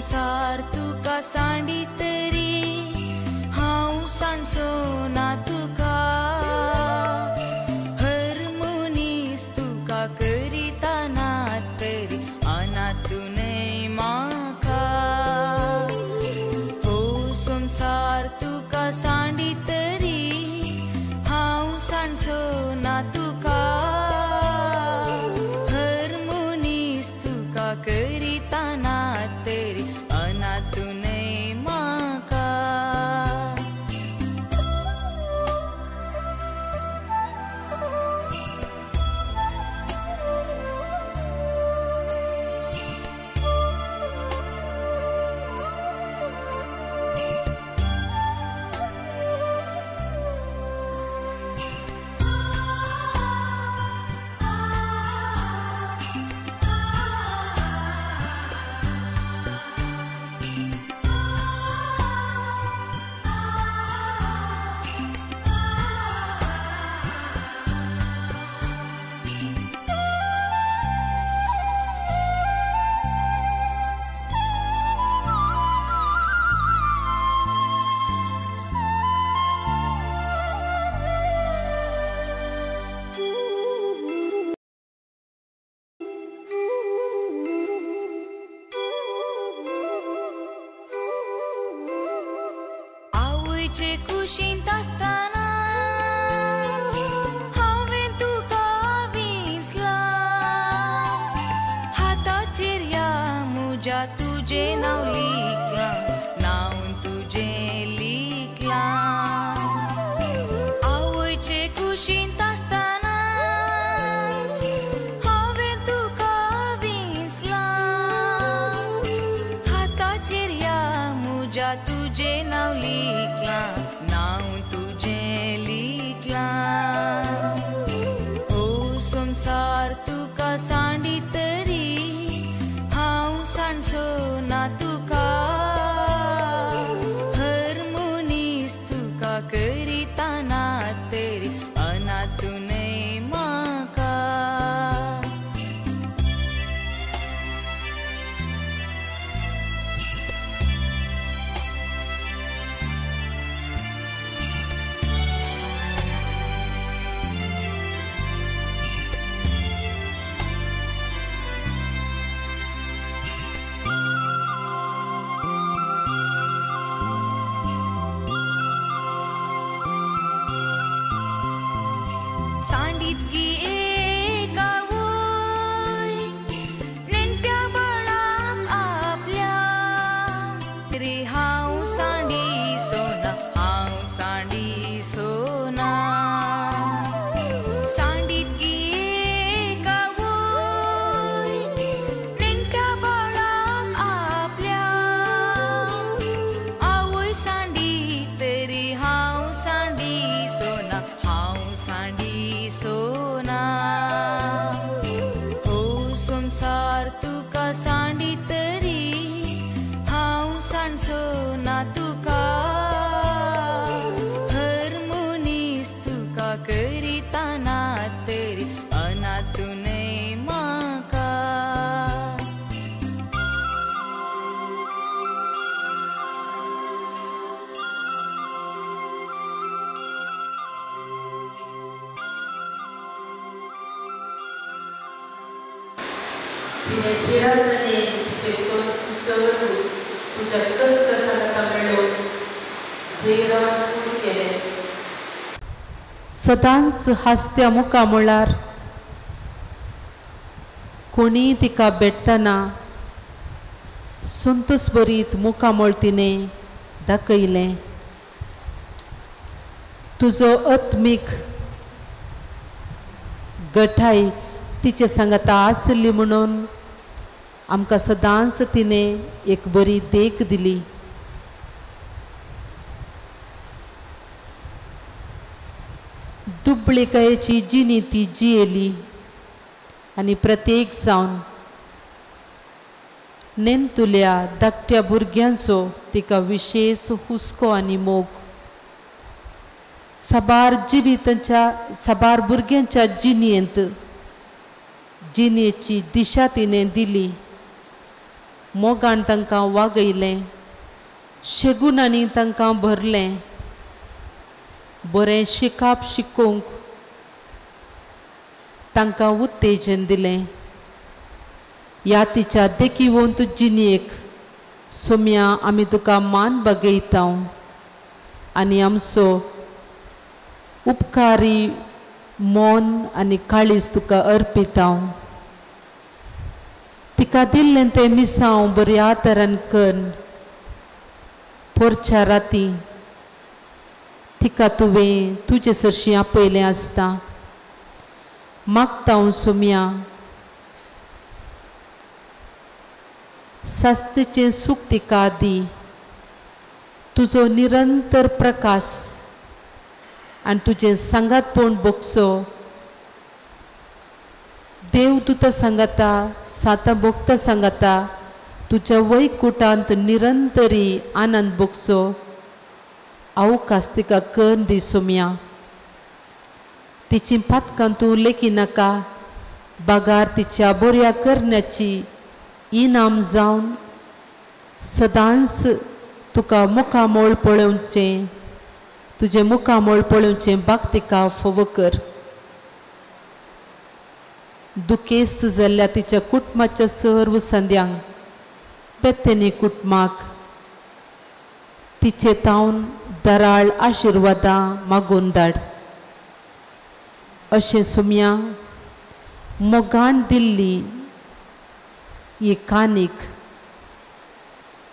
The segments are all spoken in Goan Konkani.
संसार तुका सांडी तरी हांव सांडसो ना तुका हर मनीस तुका करिता ना तरी अनातू न्हय म्हाका हो संसार तुका सांडी तरी हांव सांडसो ना तुका हर मनीस तुका करिता ना तरी अनातू न्हय म्हाका. आवयचे कुशींत आसतनाच हांवें तुका विसलां हाताचेर ह्या म्हज्या तुजें नांव लिखलां नांव तुजें लिखलां आवयचे कुशींत आसतनाच हांवें तुका विसलां हाताचेर ह्या म्हज्या तुजें नांव लिखलां नांव तुजें लिखलां हो संसार तुका सांडी तरी हांव सांडसो ना तुका हर मनीस तुका करिता ना तरी अनातू न्हय म्हाका. सांडीतगी एक आवय नेणट्या बाळाक आपल्या रे हांव सांडी सोना हांव सांडी सोना सांडीतगी एक आवय नेणट्या बाळाक आपल्या आवय सांडी तरी हांव सांडी सोना हांव सांडी सोना हो संसार तुका सांडी तरी हांव सांडसो ना तुका हर मनीस तुका करिता ना तरी अनातू न्हय म्हाका. तिने थिरासने तिचे कष्ट सर्व तुज्या कसकसांत मेळोवन धैर्यान फुडें केलें. सदांच हासत्या मुखा म्हळ्यार कोणीय तिका भेटतना संतोष भरीत मुखामळ तिणें दाखयलें. तुजो आत्मीक गठाय तिचे सांगाता आसली म्हणून आमकां सदांच तिणें एक बरी देख दिली. दुबळिकायेची जिणी ती जियेली आनी प्रत्येक जावन नेणटुल्या धाकट्या भुरग्यांचो तिका विशेश हुस्को आनी मोग. साबार जिवितांच्या साबार भुरग्यांच्या जिणेंत जिणेची दिशा तिणें दिली. मोगान तांकां वागयलें, शेगुणांनी तांकां भरलें, बरें शिकाप शिकोवंक तांकां उत्तेजन दिलें. ह्या तिच्या देखीवंत जिणेक सोम्या आमी तुका मान बगयता आनी आमचो उपकारी मन आनी काळीज तुका अर्पिता. तिका दिल्लें तें मिसांव बऱ्या तरान कर. पोरच्या राती तिका तुवें तुजे सरशीं आपयलें आसता. मागता हांव सोम्या, सास्तेचें सूख तिका दी, तुजो निरंतर प्रकाश आनी तुजें सांगातपण भोगचो. देव तुता सांगाता, सातां भोगता सांगाता, तुज्या वैकुटांत निरंतरी आनंद भोगचो अवकाश तिका करून दी सोम्या. तिची पातकां तूं लेखी नाका, बागार तिच्या बऱ्या करण्याची इनाम जावन सदांच तुका मुखामोळ पळोवचें, तुजें मुखामोळ पळोवचें बाग तिका फोव कर. दुखेस्त जाल्ल्या तिच्या कुटुंबाच्या सर्व संद्यांक, बेत्तेनी कुटुंबाक तिचे तावन दराळ आशिर्वादां मागून धाड. अशें सोम्या मोगान दिल्ली ही कानीक,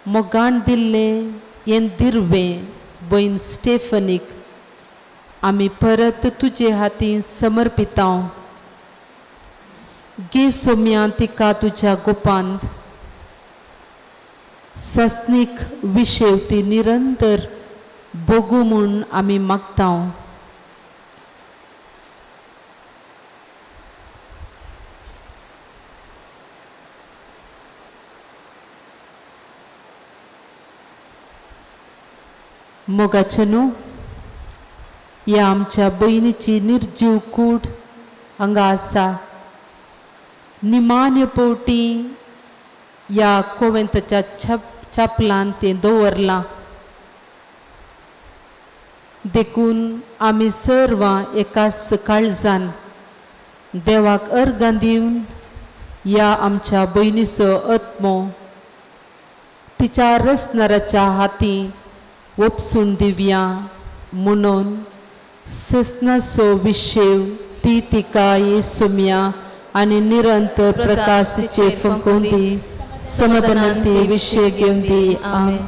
मोगान दिल्लें हें दिर्वें भयण स्टेफनीक आमी परत तुजे हातीन समर्पिता. गे सोम्या तिका तुज्या गोपांत सस्नीक विशेव ती निरंतर भोगू म्हूण आमी मागता. मोगाचें न्हू ह्या आमच्या भयणीची निर्जीव कूड हांगा आसा. निमाण्य पवटी ह्या कोवेंताच्या छापलान तें दवरलां. देखून आमी सर्वां एकाच काळजान देवाक अर्गां दिवन ह्या आमच्या भयणीचो आत्मो तिच्या रसनाराच्या हाती ओपसून दिवया म्हणून ससनाचो विशेव ती तिका ये सोम्या आनी निरंतर प्रकाश तिचे फंकोवन दी, समाधानान ती विशय घेवन दी. आमेन.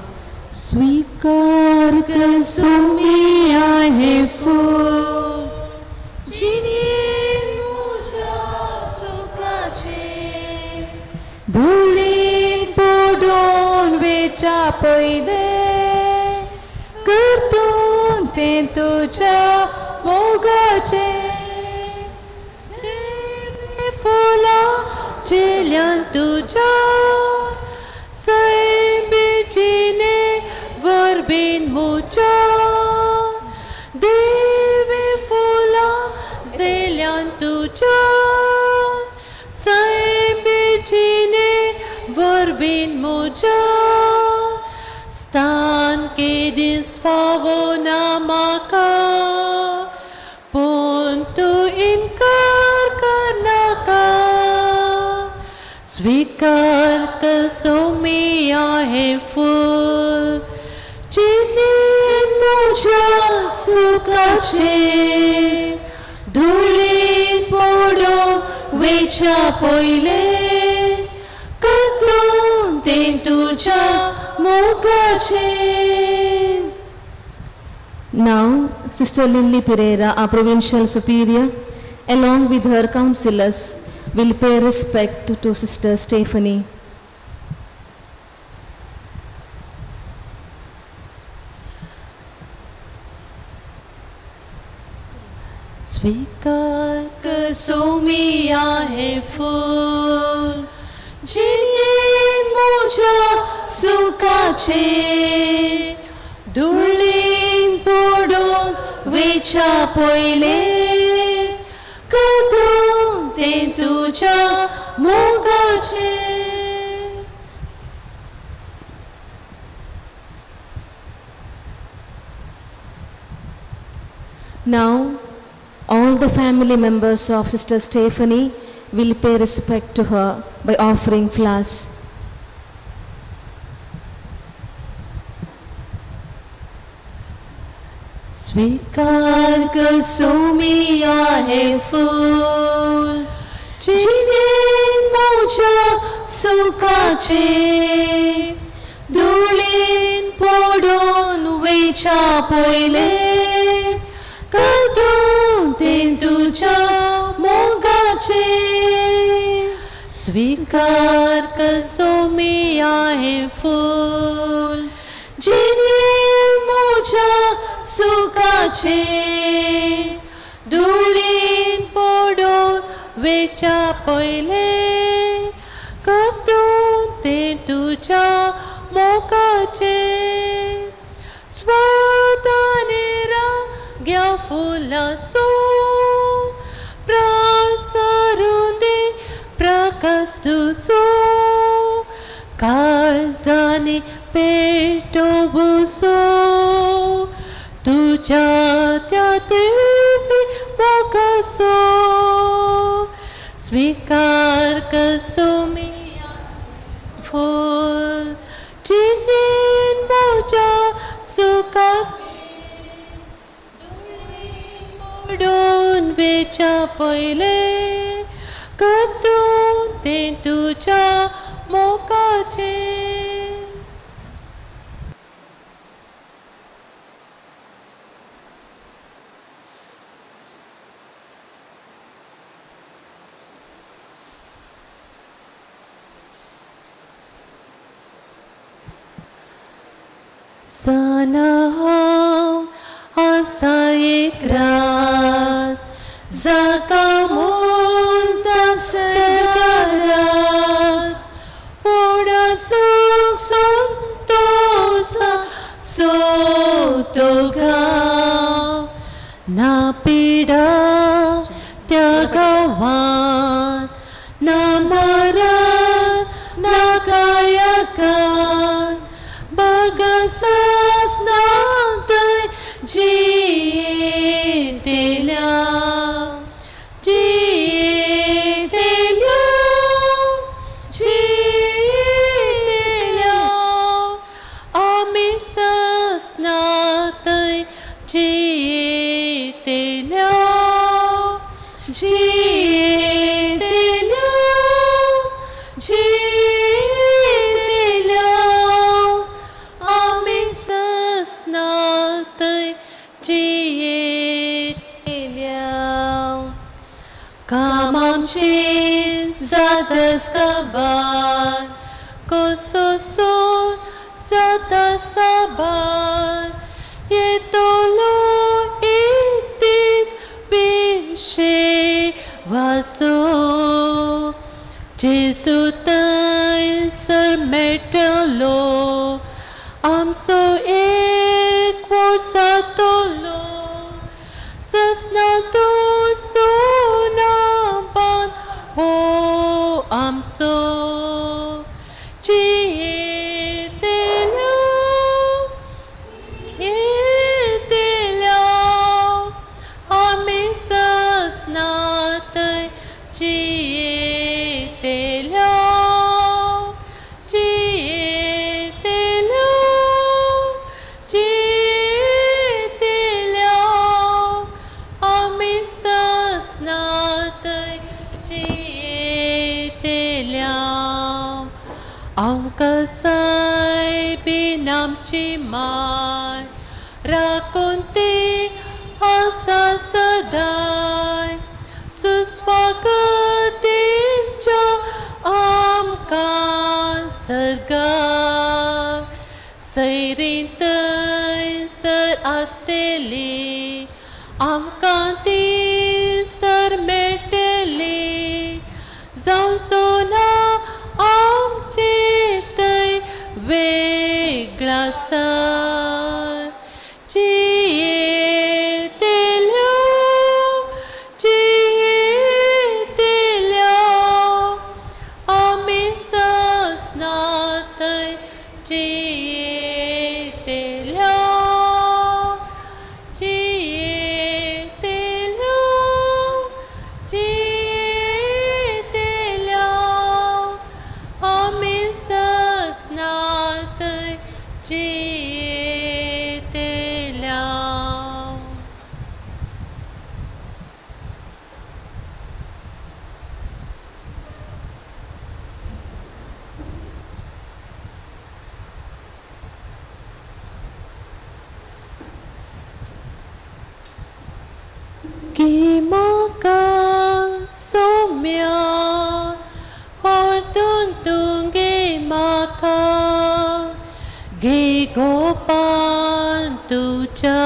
स्वीकार कर सोम्या हें फूल जिणेन म्हज्या सुखाचें धुळीन पडून वेच्या पयलें करतून तें तुज्या मोगाचें. फुलां झेल्यान तुज्या सैमीचीने वरबीन म्हज्या देवी फुलां झेल्यान तुज्या सैमीचीने वरबीन म्हज्या स्थान केदीस फावो ना म्हाका पूण तूं इनकार करनाका. स्वीकार कर सोम्या हें फूल जिणेन म्हज्या सुखाचें धुळीन पडून वेच्या पयलें करतून तें तुज्या मोगाचें. Now, Sister Lily Pereira, our Provincial Superior, along with her counselors, will pay respect to Sister Stephanie. स्वीकार कर सोम्या हें फूल जिणेन म्हज्या सुखाचें धुळीन पडून वेच्या पयलें करतून तें तुज्या मोगाचें. Now, all the family members of Sister Stephanie will pay respect to her by offering flowers. स्वीकार कसुमिया है फूल जिने मोजा सुखाचे धुळीन पडून वेच्या पयले कदून तें तुज्या मोगाचे. स्वीकार कसुमिया है फूल जिने मोजा सुखाचे धुळीन पडून वेच्या पयले कतून तें तुज्या मोगाचे. स्वताने राग्या फुलासो प्रसरून दे प्रकाश तुजो काळजांनी पेटोवचो तुज्या त्या दिव्य मोगाचो. स्वीकार कसुमिया फूल जिनेन मोजा सुखाचे धुळीन पडून वेच्या पयले कतून तें तुज्या मोगाचे. सना आसा एक रास जाका म्हणटा सरकारास फुडा संतोषा सोतो गांव ना पिडा त्या गांवान ना मरण ना कायाकान बगसस ना थंय जियेतल्या जियेतल्या जियेतल्या आमी ससना थंय जियेतल्या जियेतल्या जियेतल्या आमी ससना थंय जियेतल्या. कामांचे जातस काबार कसो जाता साबार येतलो एक दीस पिशे वासो जेजू थंयसर मेळटलो आमचो एक वर्सातलो ससना तुजो नांवान हो आमचो. जियेतल्या जियेतल्या आमी ससना थंय जियेतल्या जियेतल्या जियेतल्या आमी ससना थंय जियेतल्या. आमकां सायबीन आमची माय राखून ती आसा सदांय सुस्वागतीच्या आमकां सर्गार सैरीं थंयसर आसतली आमकां ती सर मेळटली जावचो ना आमचे थंय वेगळासार. जियेतल्या जियेतल्या आमी ससना थंय जियेतल्या जियेतल्या घे म्हाका सोम्या परतून तूं घे म्हाका घे गोपान तुज्या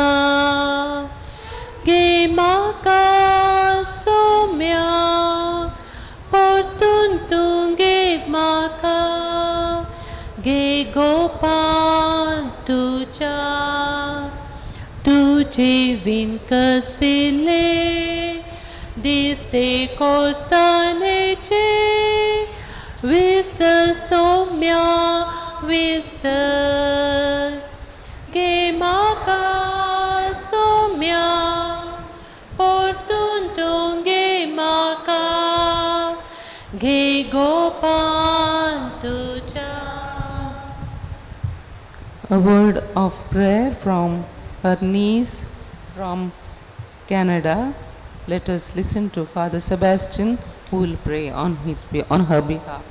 घे म्हाका सोम्या परतून तूं घे म्हाका घे गोपान तुज्या तुजे विन कसिले दिसते कोसानेचे विस सोम्या विस घे म्हाका सोम्या परतून तूं घे म्हाका घे गोपान तुज्या. A word of prayer from her niece from Canada. Let us listen to Father Sebastian, who will pray on her behalf.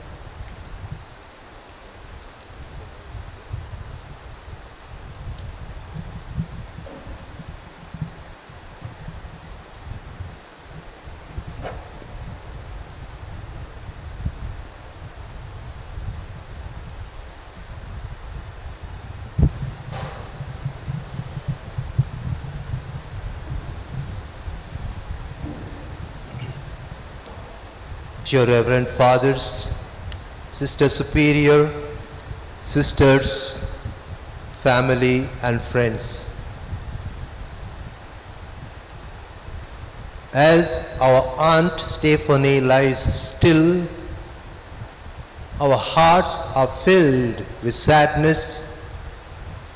Dear Reverend Fathers, Sister Superior, sisters, family and friends. As our Aunt Stephanie lies still, our hearts are filled with sadness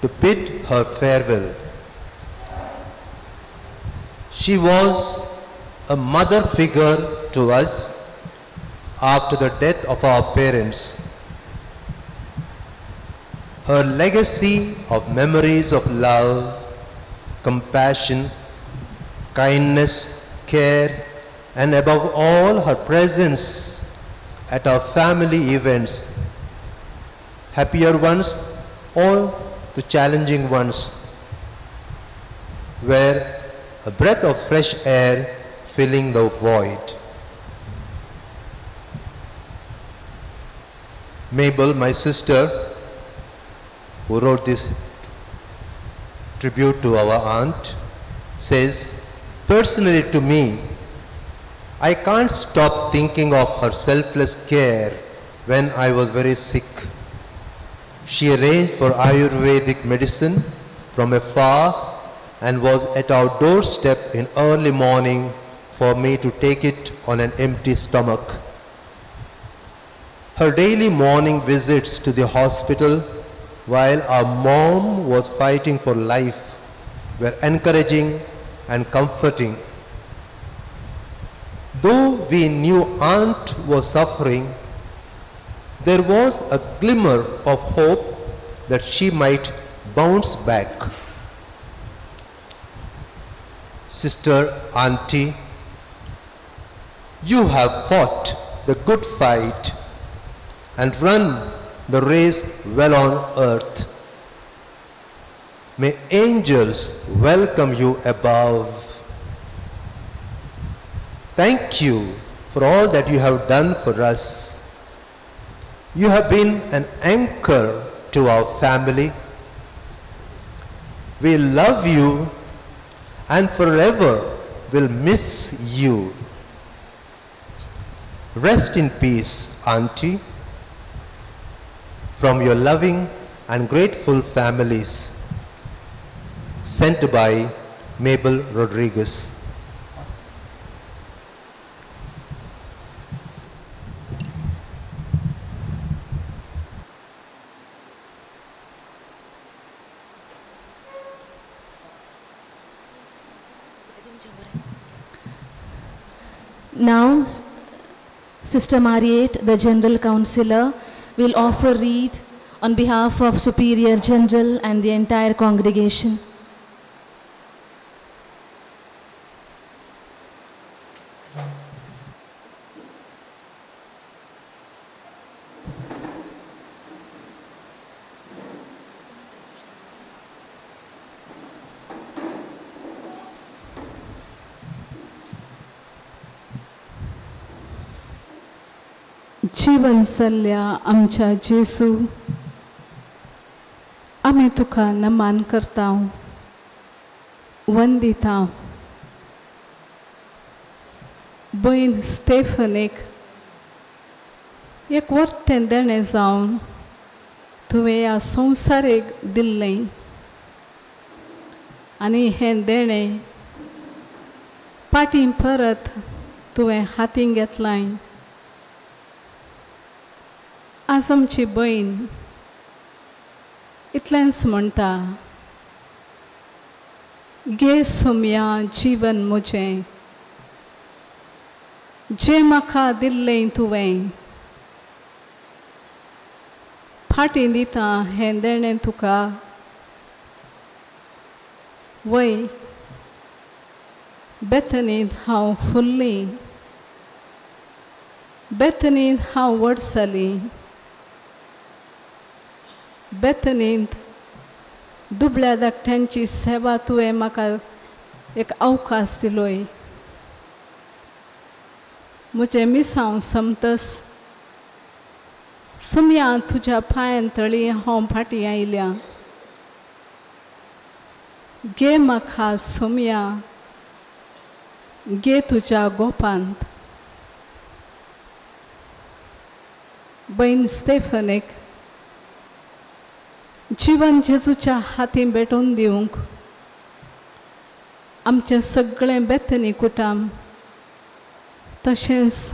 to bid her farewell. She was a mother figure to us after the death of our parents. Her legacy of memories of love, compassion, kindness, care, and above all her presence at our family events, happier ones or the challenging ones, were a breath of fresh air filling the void. Mabel, my sister, who wrote this tribute to our aunt, says, personally to me, I can't stop thinking of her selfless care when I was very sick. She arranged for Ayurvedic medicine from afar and was at our doorstep in early morning for me to take it on an empty stomach. Her daily morning visits to the hospital while our mom was fighting for life were encouraging and comforting. Though we knew Aunt was suffering, there was a glimmer of hope that she might bounce back. Sister, Auntie, you have fought the good fight and run the race well on earth. May angels welcome you above. Thank you for all that you have done for us. You have been an anchor to our family. We love you and forever will miss you. Rest in peace, Auntie, from your loving and grateful families. Sent by Mabel Rodriguez. Now, Sister Mariette, the General Councillor, will offer wreath on behalf of Superior General and the entire congregation. जीवन जाल्ल्या आमच्या जेजू, आमी तुका नमान करता, वंदिता। भयण स्टेफनीक एक वर्तें देणें जावन तुवें ह्या संवसारेक दिल्लें आनी हें देणें पाटीं परत तुवें हातीं घेतलां। आज आमची भयण इतलेंच म्हणटा, गे सोम्या जीवन म्हजें, जें म्हाका दिल्लें तुवें, फाटीं दिता हें देणें तुका। वय बेथनींत हांव फुल्लीं, बेथनींत हांव व्हड जालीं, बेथनींत दुबळ्या धाकट्यांची सेवा तुवें म्हाका एक अवकाश दिलोय। म्हजें मिसांव समतस सुमया तुज्या पांयां तळी हांव फाटीं आयल्या। गे म्हाका सुमया, गे तुज्या गोपांत। भयण स्टेफनीक जीवन जेजूच्या हातीं भेटोवन दिवंक आमचें सगळें बेथनी कुटाम तशेंच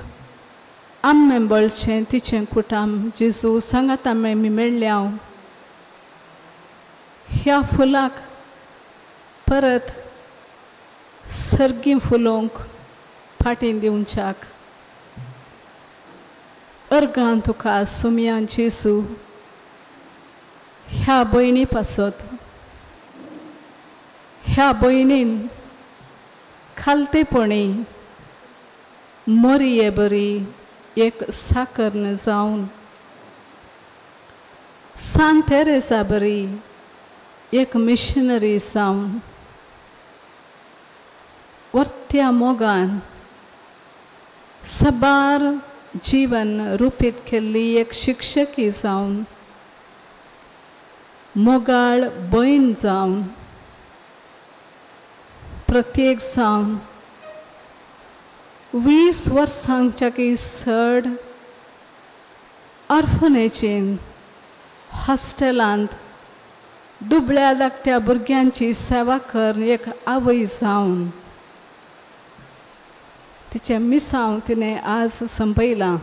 आम्मेंबळचें तिचें कुटाम जेजू सांगात आमी मेळ्ळ्या। ह्या फुलाक परत सर्गीं फुलोवंक फाटीं दिवच्याक अर्गां तुका सुमया जेजू ह्या भयणी पासत। ह्या भयणीन खालतेपणी मोरये बरी एक साकर्न जावन सांत तेरेसा बरी एक मिशनरी जावन वर्त्या मोगान सबार जीवन रुपीत केल्ली एक शिक्षकी जावन मोगाळ भयण जावन प्रत्येक जावन 20 वर्सांच्याकी चड ऑर्फनेजीन हॉस्टेलांत दुबळ्या धाकट्या भुरग्यांची सेवा कर एक आवय जावन तिचें मिसांव तिणें आज संपयलां।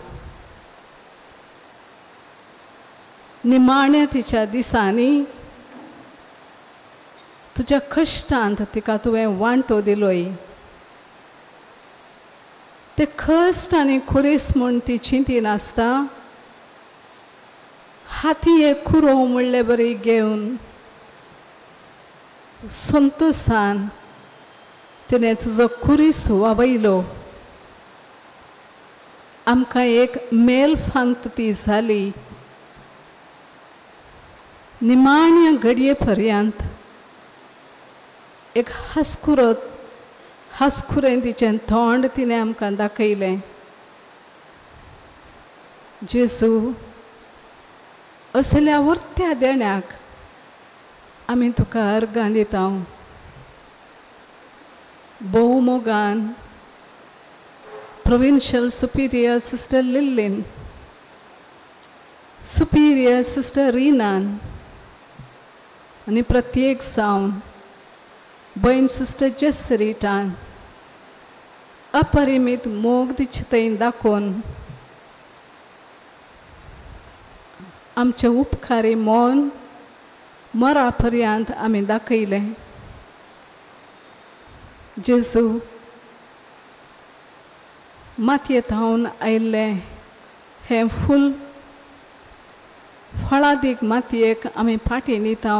निमाण्या तिच्या दिसांनी तुज्या कश्टांत तिका तुवें वांटो दिलोय। ते कश्ट आनी खुरीस म्हूण ती चिंती नासता हाती एक कुरोव म्हणले बरी घेवन संतोसान तिणें तुजो खुरीस वावयलो। आमकां एक मेल फांत ती जाली। निमाण्या घडये पर्यंत एक हासकुरत हासकुरें तिचें तोंड तिणें आमकां दाखयलें। जेजू असल्या वर्त्या देण्याक आमी तुका अर्गां दिता। भोव मोगान प्रोविन्शियल सुपिरियर सिस्टर लिल्लीन, सुपिरियर सिस्टर रिनान आनी प्रत्येक जावन भयण सिस्टर जेसरिटान अपरिमीत मोग तिचे थंय दाखोवन आमचें उपकारी मन मरा पर्यंत आमी दाखयलें। जेजू मातयेंत हावन आयिल्लें हें फूल फळादीक मातयेक आमी फाटीं दिता।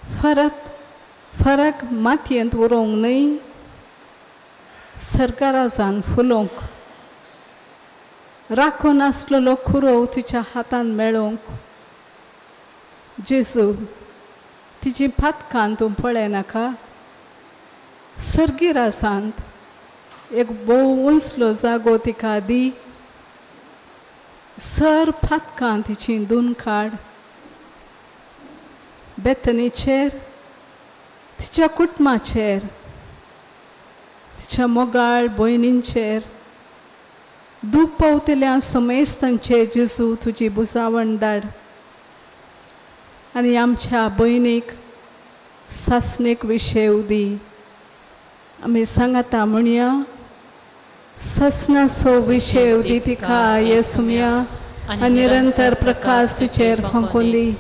फरक फरक मातयेंत उरोवंक न्हय, सरकारासान फुलोवंक राखून आसलेलो कुरोव तिच्या हातान मेळोवंक। जेजू तिची पातकां तूं पळयनाका, सर्गीरासांत एक भोव उंचलो जागो तिका दी। सर फातकां तिची दोन काड. बेतनीचेर, तिच्या कुटुंबाचेर, तिच्या मोगाळ भयणींचेर, दूख पावतल्या समेस्तांचेर जेजू तुजी बुजावण धाड आनी आमच्या भयणीक सासणीक विशेव दी. आमी सांगाता म्हणया, ससनाचो विशेव दी तिका येसुम्या आनी निरंतर प्रकाश तिचेर फांकून दी.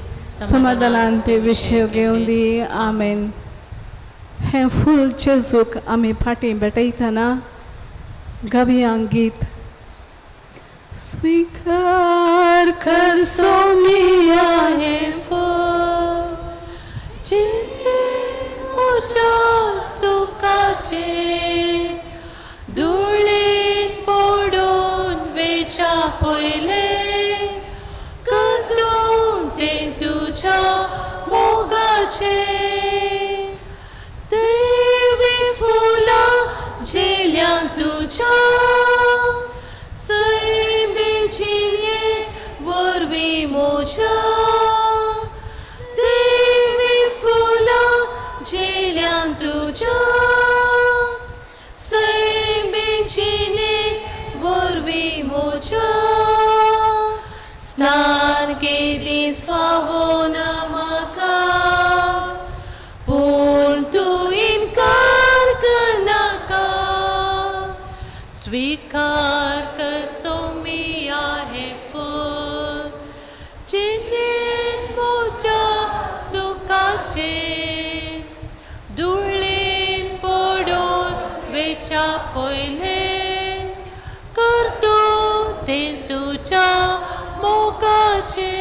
समाधानान ते विशेव घेवन दी. आमेन. हें फूल जेजूक आमी फाटीं भेटयतना गावया गीत. स्वीकार कर सोमिया हें फूल जिणेंत म्हज्या सुखाचें, धुळींत पडून वेच्या पयलें करून तें तुज्या मोगाचें. देवी फुलां झेल्यां तुज्या सैमीक जिणे वरवीं म्हज्या, देवी फुलां झेल्यां तुज्या सैमीक जिणे वरवीं म्हज्या. स्नान केलीस फावो ना म्हाका, पूण तूं इनकार करनाका. स्वीकार कर सोमिया हें फूल जिणेंत म्हज्या सुखाचें, धुळींत पडून वेच्या पयलें करतूं तें तुज्या मोगाचें.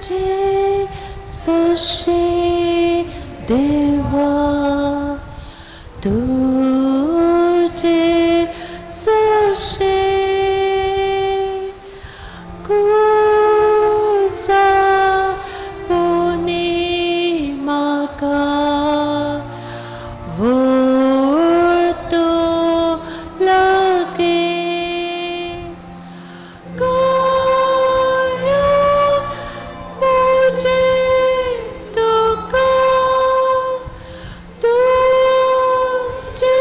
तुझे सशे देवा, तुझे सशे कुसा पुने म्हाका व्हरतो लागे. काया म्हजें तुका तुझे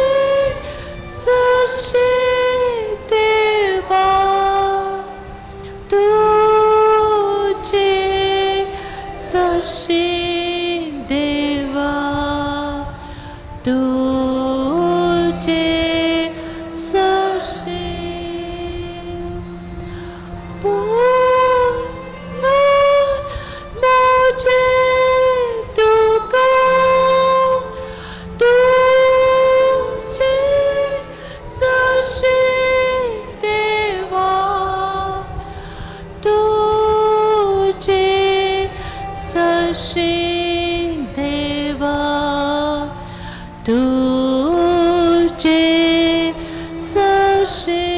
सशे देवा, तुझे सशे देवा, तुझे सशे. पूर्ण म्हजें तुका तुझे सशे सशे देवा तुझे सशे.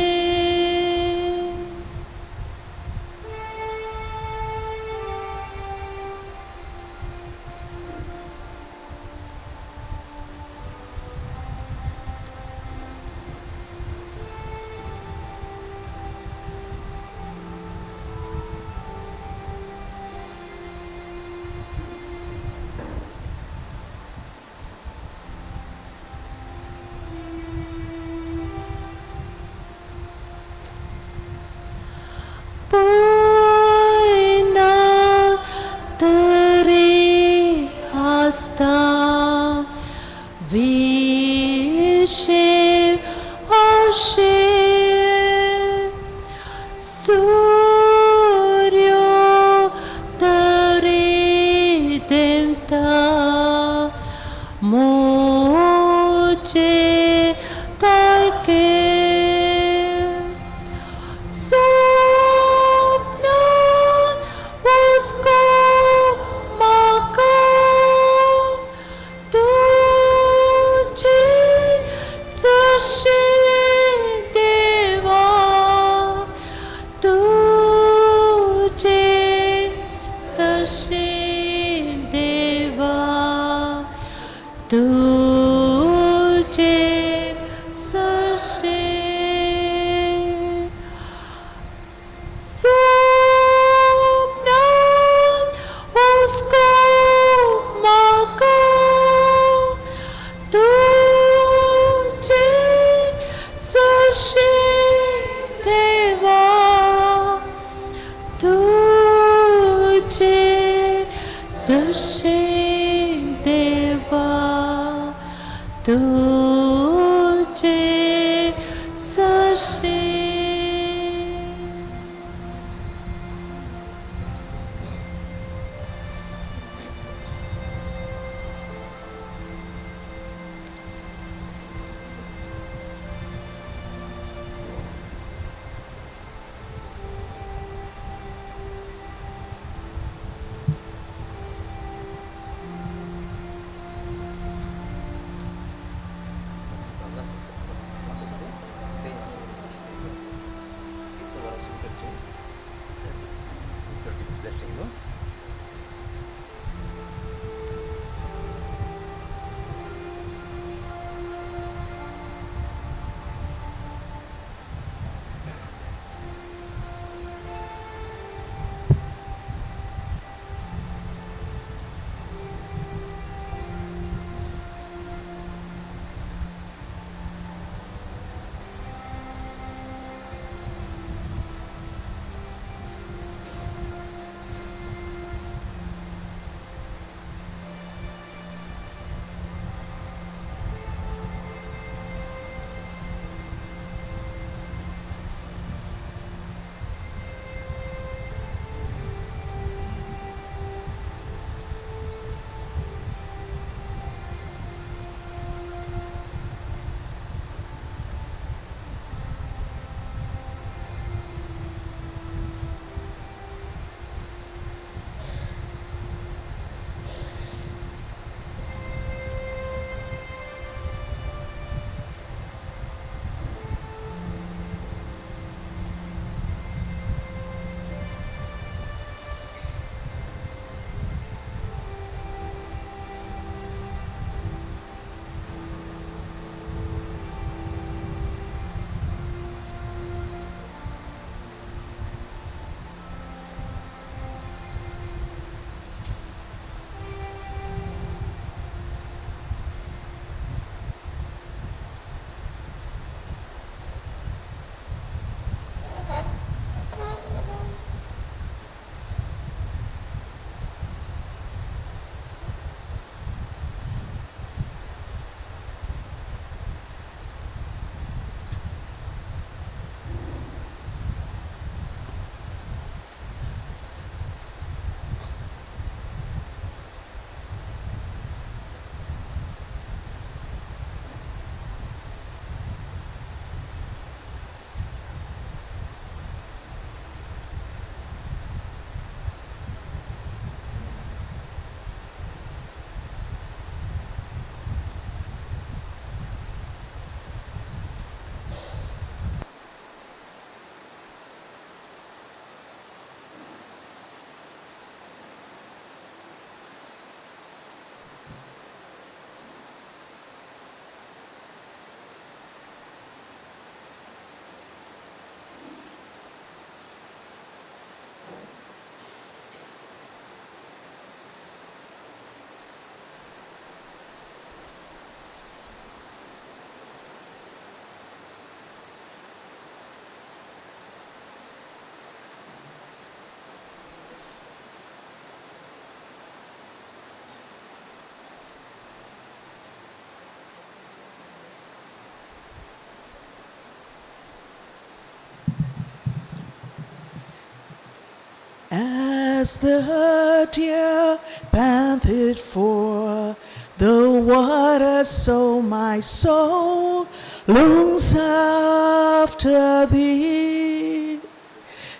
As the deer panteth for the water, so my soul longs after thee.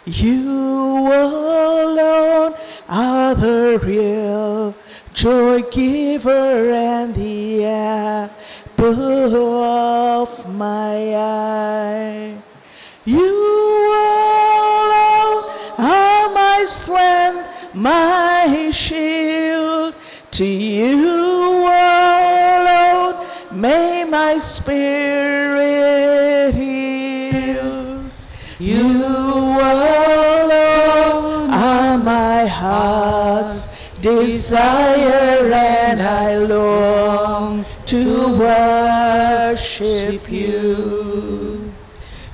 You alone are the real joy giver and the apple of my eye. You alone are my strength, my shield. To you alone may my spirit yield. You alone are my heart's desire, and I long to worship you.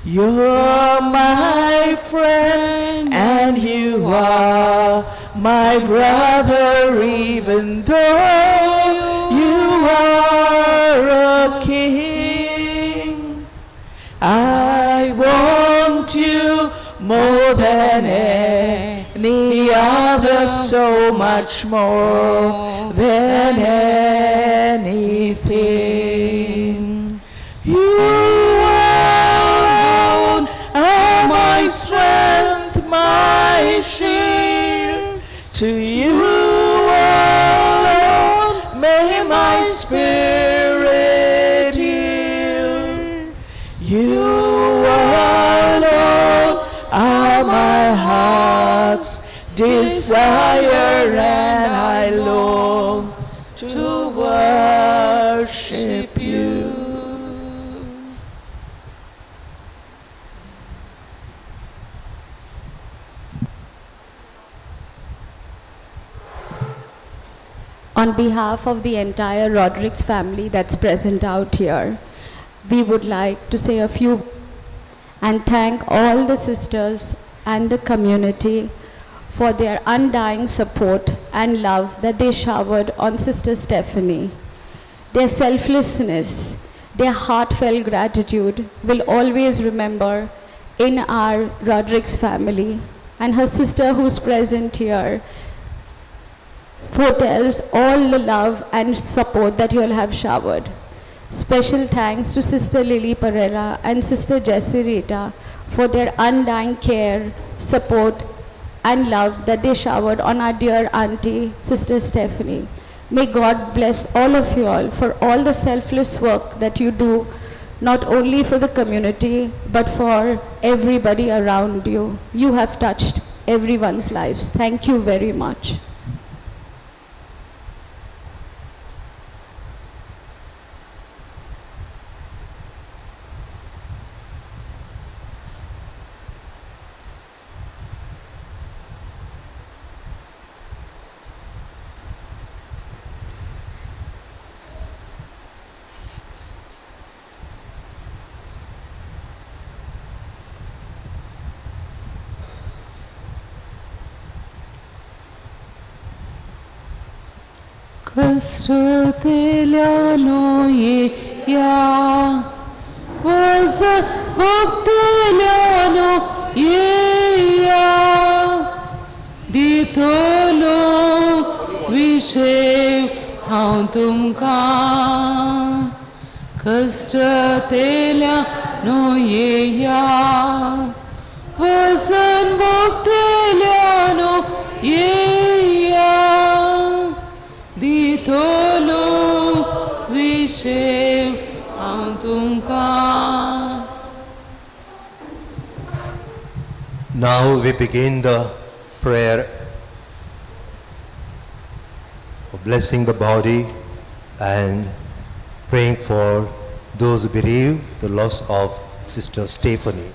You're my friend, and you are my brother, even though you are a king. I want you more than any other, so much more than anything. You alone are my strength, my shield. To you alone may my spirit yield. You alone are my heart's desire, and I long to worship you. On behalf of the entire Rodrigues family that's present out here, we would like to say a few and thank all the sisters and the community for their undying support and love that they showered on Sister Stephanie. Their selflessness, their heartfelt gratitude will always remember in our Rodrigues family, and her sister who's present here foretells all the love and support that you all have showered. Special thanks to Sister Lily Pereira and Sister Jessie Rita for their undying care, support, and love that they showered on our dear auntie, Sister Stephanie. May God bless all of you all for all the selfless work that you do, not only for the community, but for everybody around you. You have touched everyone's lives. Thank you very much. Kashtelano ye ya, was bhaktelano ye ya, ditolo vishev हांव तुमकां. कश्टतेल्यानो येया, वसन भोगतेल्यानो येया, दितलो विशेव हांव तुमकां. Now we begin the prayer of blessing the body and praying for those who bereave the loss of Sister Stephanie.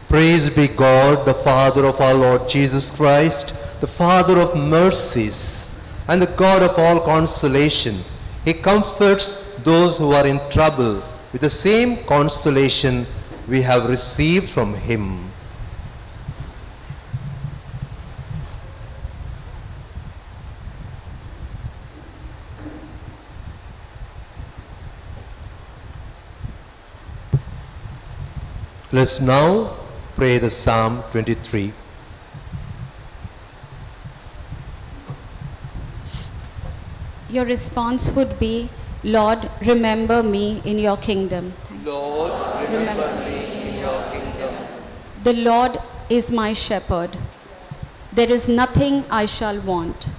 Praise be God, the Father of our Lord Jesus Christ, the Father of mercies and the God of all consolation. He comforts those who are in trouble with the same consolation we have received from him. Let's now pray the Psalm 23. Your response would be, Lord, remember me in your kingdom. Lord, remember me in your kingdom. The Lord is my shepherd. There is nothing I shall want.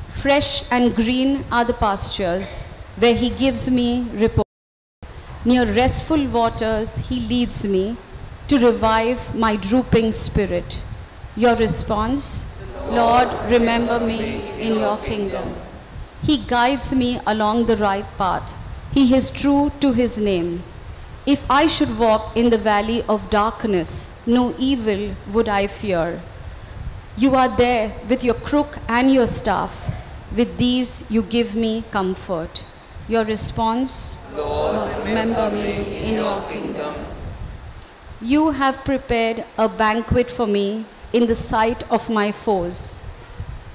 Fresh and green are the pastures where he gives me repose. Near restful waters he leads me to revive my drooping spirit. Your response, Lord, remember me in your kingdom. He guides me along the right path. He is true to his name. If I should walk in the valley of darkness, no evil would I fear. You are there with your crook and your staff. With these you give me comfort. Your response, Lord, remember me in your kingdom. You have prepared a banquet for me in the sight of my foes.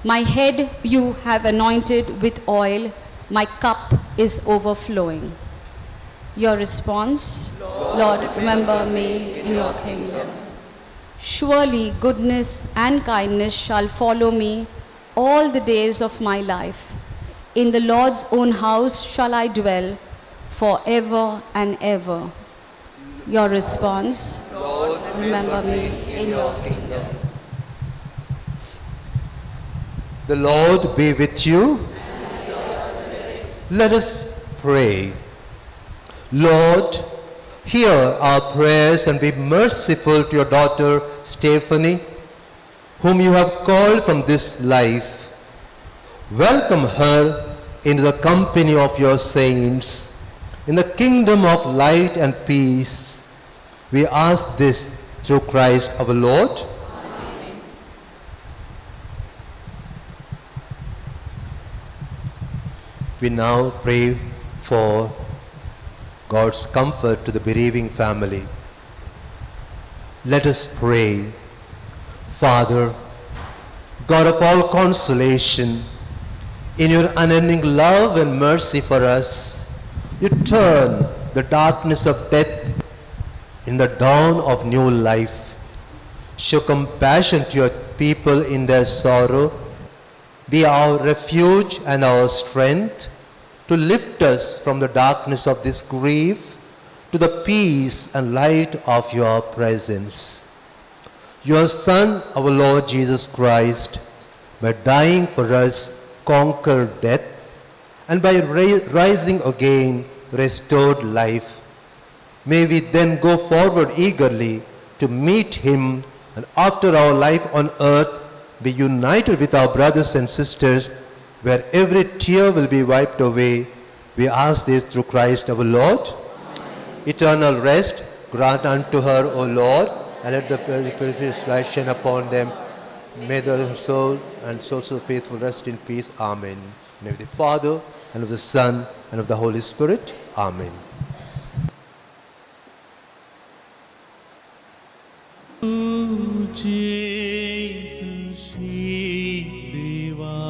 My head you have anointed with oil. My cup is overflowing. Your response, Lord, remember me in your kingdom. Surely goodness and kindness shall follow me all the days of my life. In the Lord's own house shall I dwell forever and ever. Your response, Lord, remember me in your kingdom. The Lord be with you. And your spirit. Let us pray. Lord, hear our prayers and be merciful to your daughter Stephanie, whom you have called from this life. Welcome her into the company of your saints, in the kingdom of light and peace. We ask this through Christ our Lord. Amen. We now pray for God's comfort to the bereaving family. Let us pray. Father, God of all consolation, in your unending love and mercy for us, you turn the darkness of death in the dawn of new life. Show compassion to your people in their sorrow. Be our refuge and our strength, to lift us from the darkness of this grief to the peace and light of your presence. Your Son, our Lord Jesus Christ, by dying for us, conquered death, and by rising again, restored life. May we then go forward eagerly to meet him, and after our life on earth, be united with our brothers and sisters, where every tear will be wiped away. We ask this through Christ our Lord. Amen. Eternal rest grant unto her, O Lord, and let the precious light shine upon them. May the soul and souls of the faithful rest in peace. Amen. In the name of the Father, and of the Son, and of the Holy Spirit. Amen. Jesus, Deva.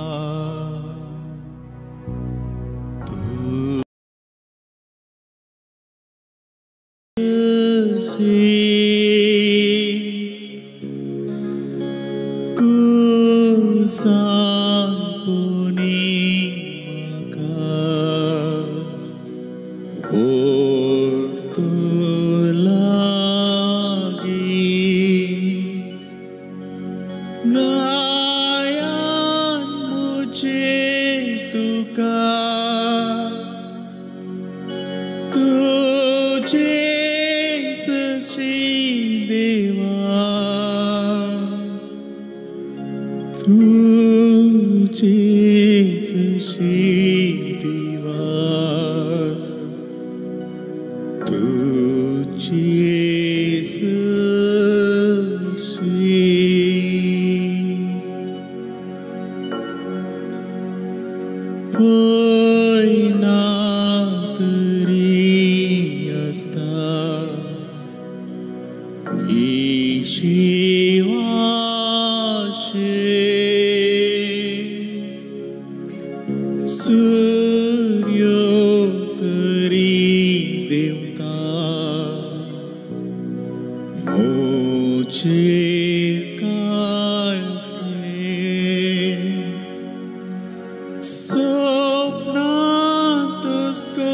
So सोपनांतूच गो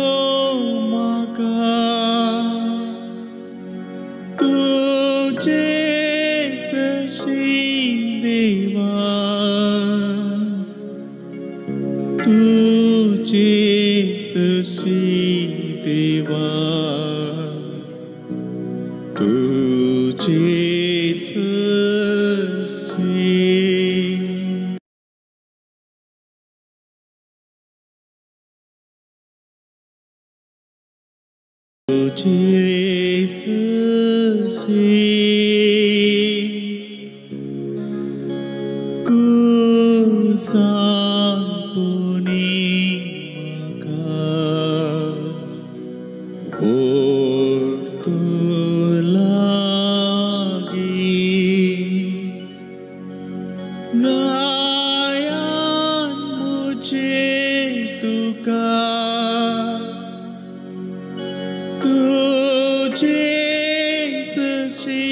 म्हाका तुजे सशी देवा तुजे सशी देवा तुजे सशी तुजे सशी कुसांपुणी म्हाका ओड लागी गायान मुझे तुका तुझे सशी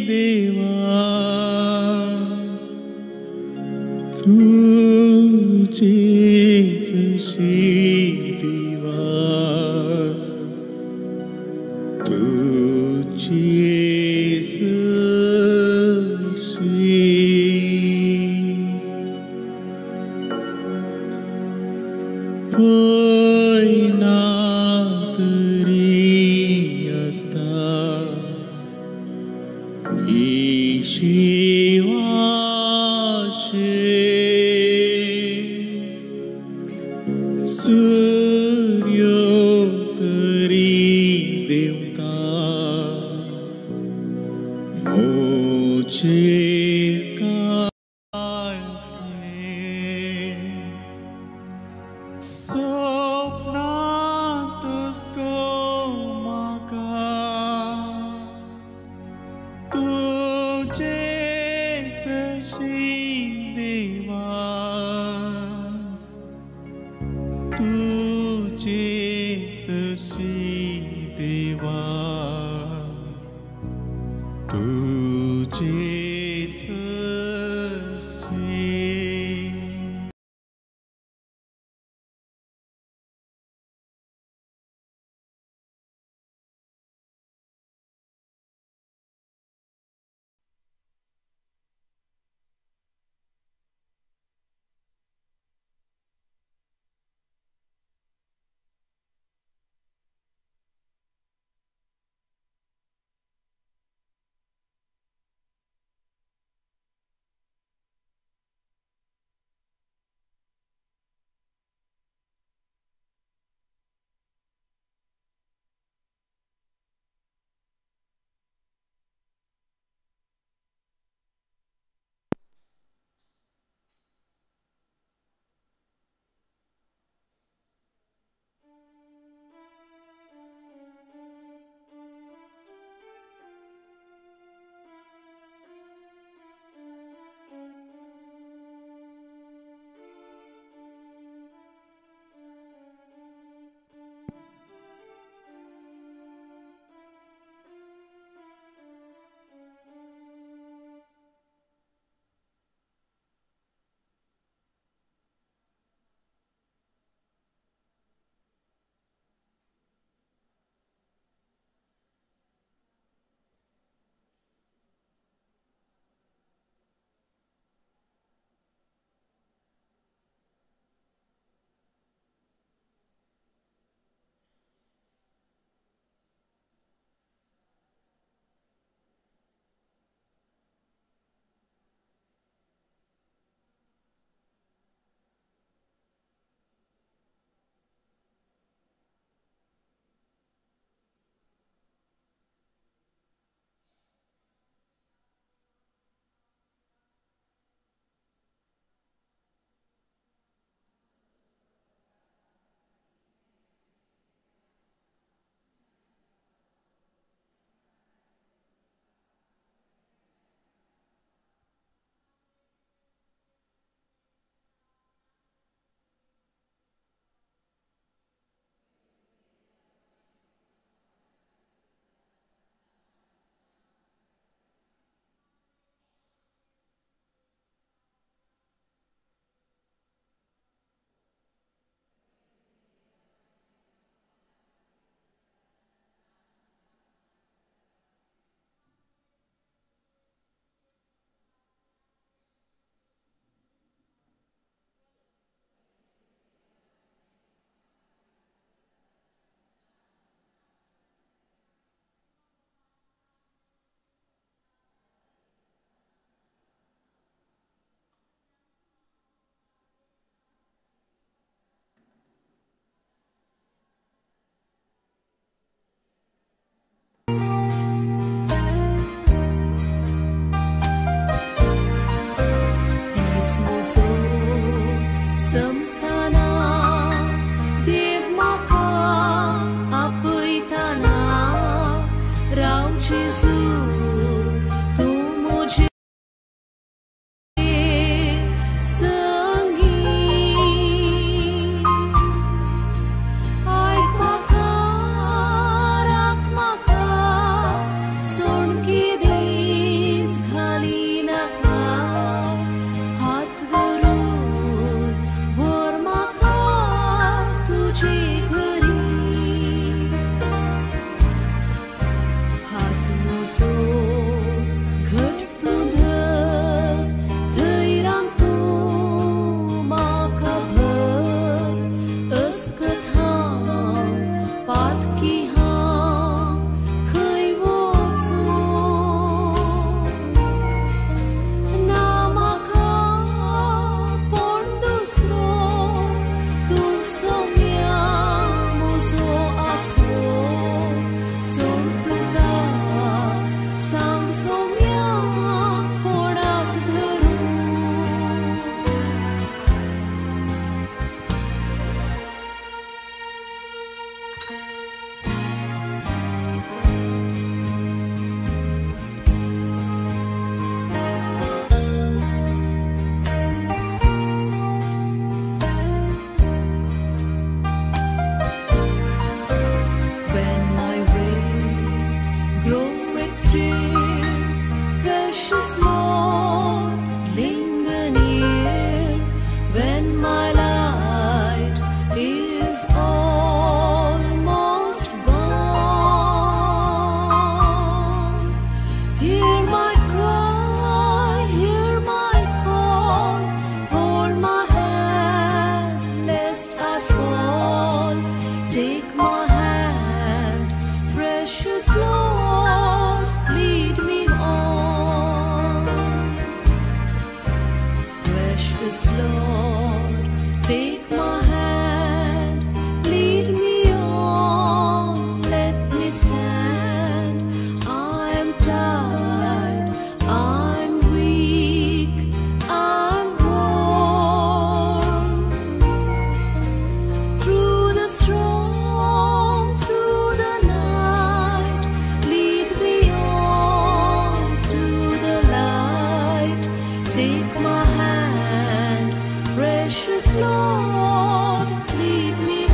देवा तुझे सशी देवा तुझे सशी पयना तरी आसता ही शिवाशे सूर्यो तरी देवता मोचेर काळथे सोपनांतूच गो म्हाका तुजे सशी देवा तुजे सशी देवा तुजे Sashi is almost gone. Hear my cry, hear my call, hold my hand lest I fall. Take my hand, precious Lord, lead me on. Precious Lord, take my hand, lead me on, let me stand. I am tired, I'm weak, I'm worn. Through the storm, through the night, lead me on to the light. Take my hand, precious Lord, lead me on.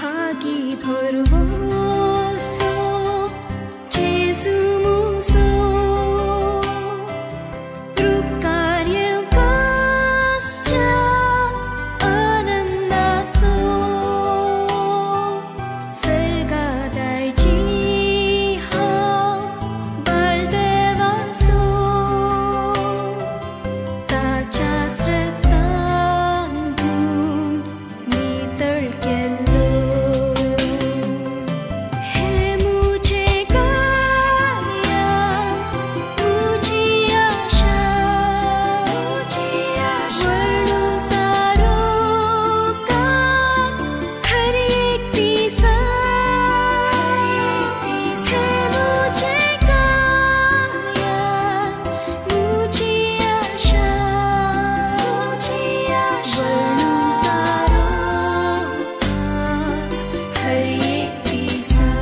भागी भरवोसो जेसु मुसो कृपकार्यकाश्च आनंदासो सर्गादायची हांव बाळदेवासो ताच्या रक्तान धुवन नितळ केल्लो. हे मुझे गाया तुझी आशा वळून तारोका हर एक दिसा. हे मुझे गाया तुझी आशा वळून तारोका हर एक दिसा.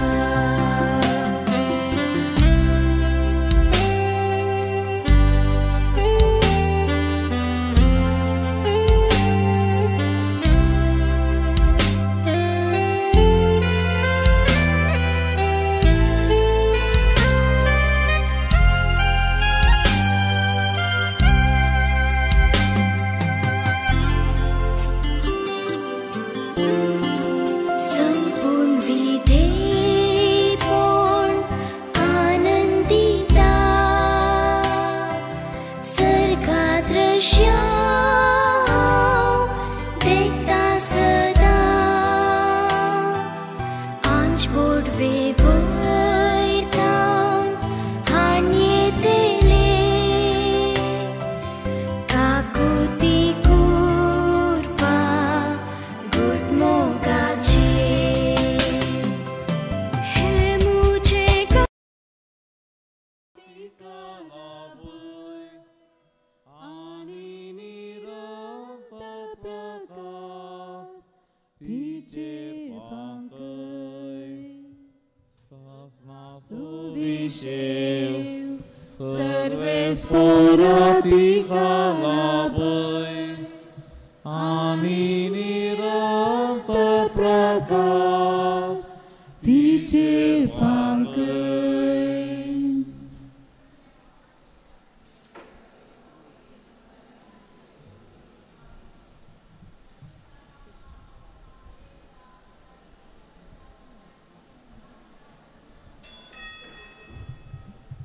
संपूर्ण विधेयपण आनंदिता सर्गा दृश्य देखता सदा. आंच बोडवे वयरतावन हाणयेतले काकुती कुर्पा गुटमोगाचे. हे मुझे आनी निरंतर प्रकाश तिचेर फांकय. सुविशेव सर्वेस्पोरा तिका लाभय आनी निरंतर प्रकाश तिचेर फांकय.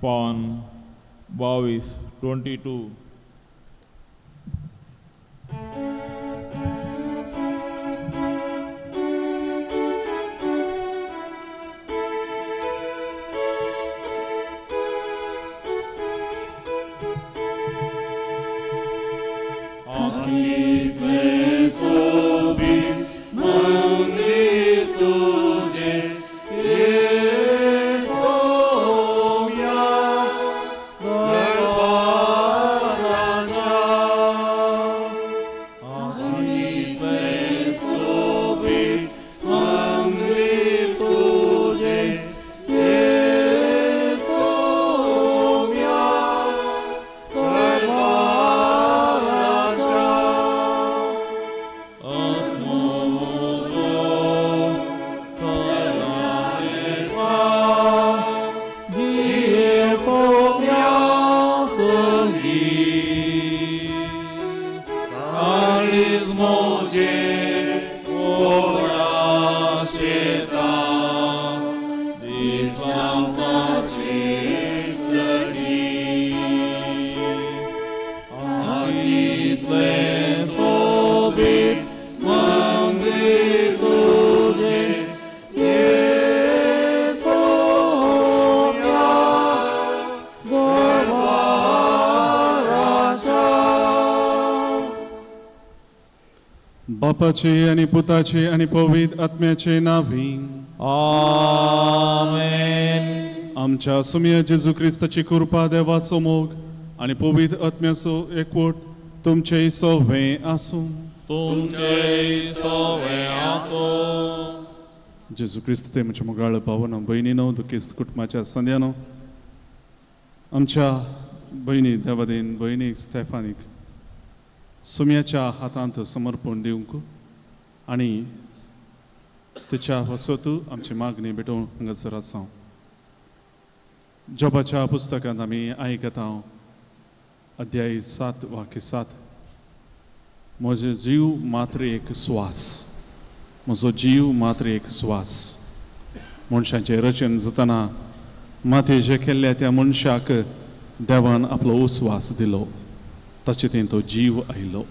पान 22 22. आकितलें सोबीत मंदीर तुजें येसोम्या दरबाराच्या. आकितलें सोबीत मंदीर तुजें येसोम्या दरबाराच्या. आत्मो म्हजो सदालेपा जियेसोम्या संगीत. काळीज म्हजें ओडाशेता दिसांताचे सगीं. आकितलें सोबीत मंदीर तुजें येसोम्या दरबाराच्या. बापाचे आनी पुताचे आनी पवित्र आत्म्याचे नांवी आमेन. आमच्या सुम्या जेजू क्रिस्ताची कृपा, देवाचो मोग आनी पवित्र आत्म्याचो एकवट तुमचेय सवे आसूं. तुमचेय सवे आसूं. जेजू क्रिस्त ते म्हज्या मोगाळ भावनो भयणीनो, दुखेस्त कुटुंबाच्या संद्यानो, आमच्या भयणी देवादेन भयणीक स्टेफानीक सुम्याच्या हातांत समर्पण दिवंक आनी तिच्या वसतू आमची मागणी भेटोवन हांगासर आसा. जोबाच्या पुस्तकांत आमी आयकता अध्याय 7 वाक्य 7, म्हजो जीव मात्र एक स्वास, म्हजो जीव मात्र एक स्वास. मनशाचें रचन जातना मातयेचें केल्ल्या त्या मनशाक देवान आपलो उस्वास दिलो, ताचे थंय तो जीव आयलो.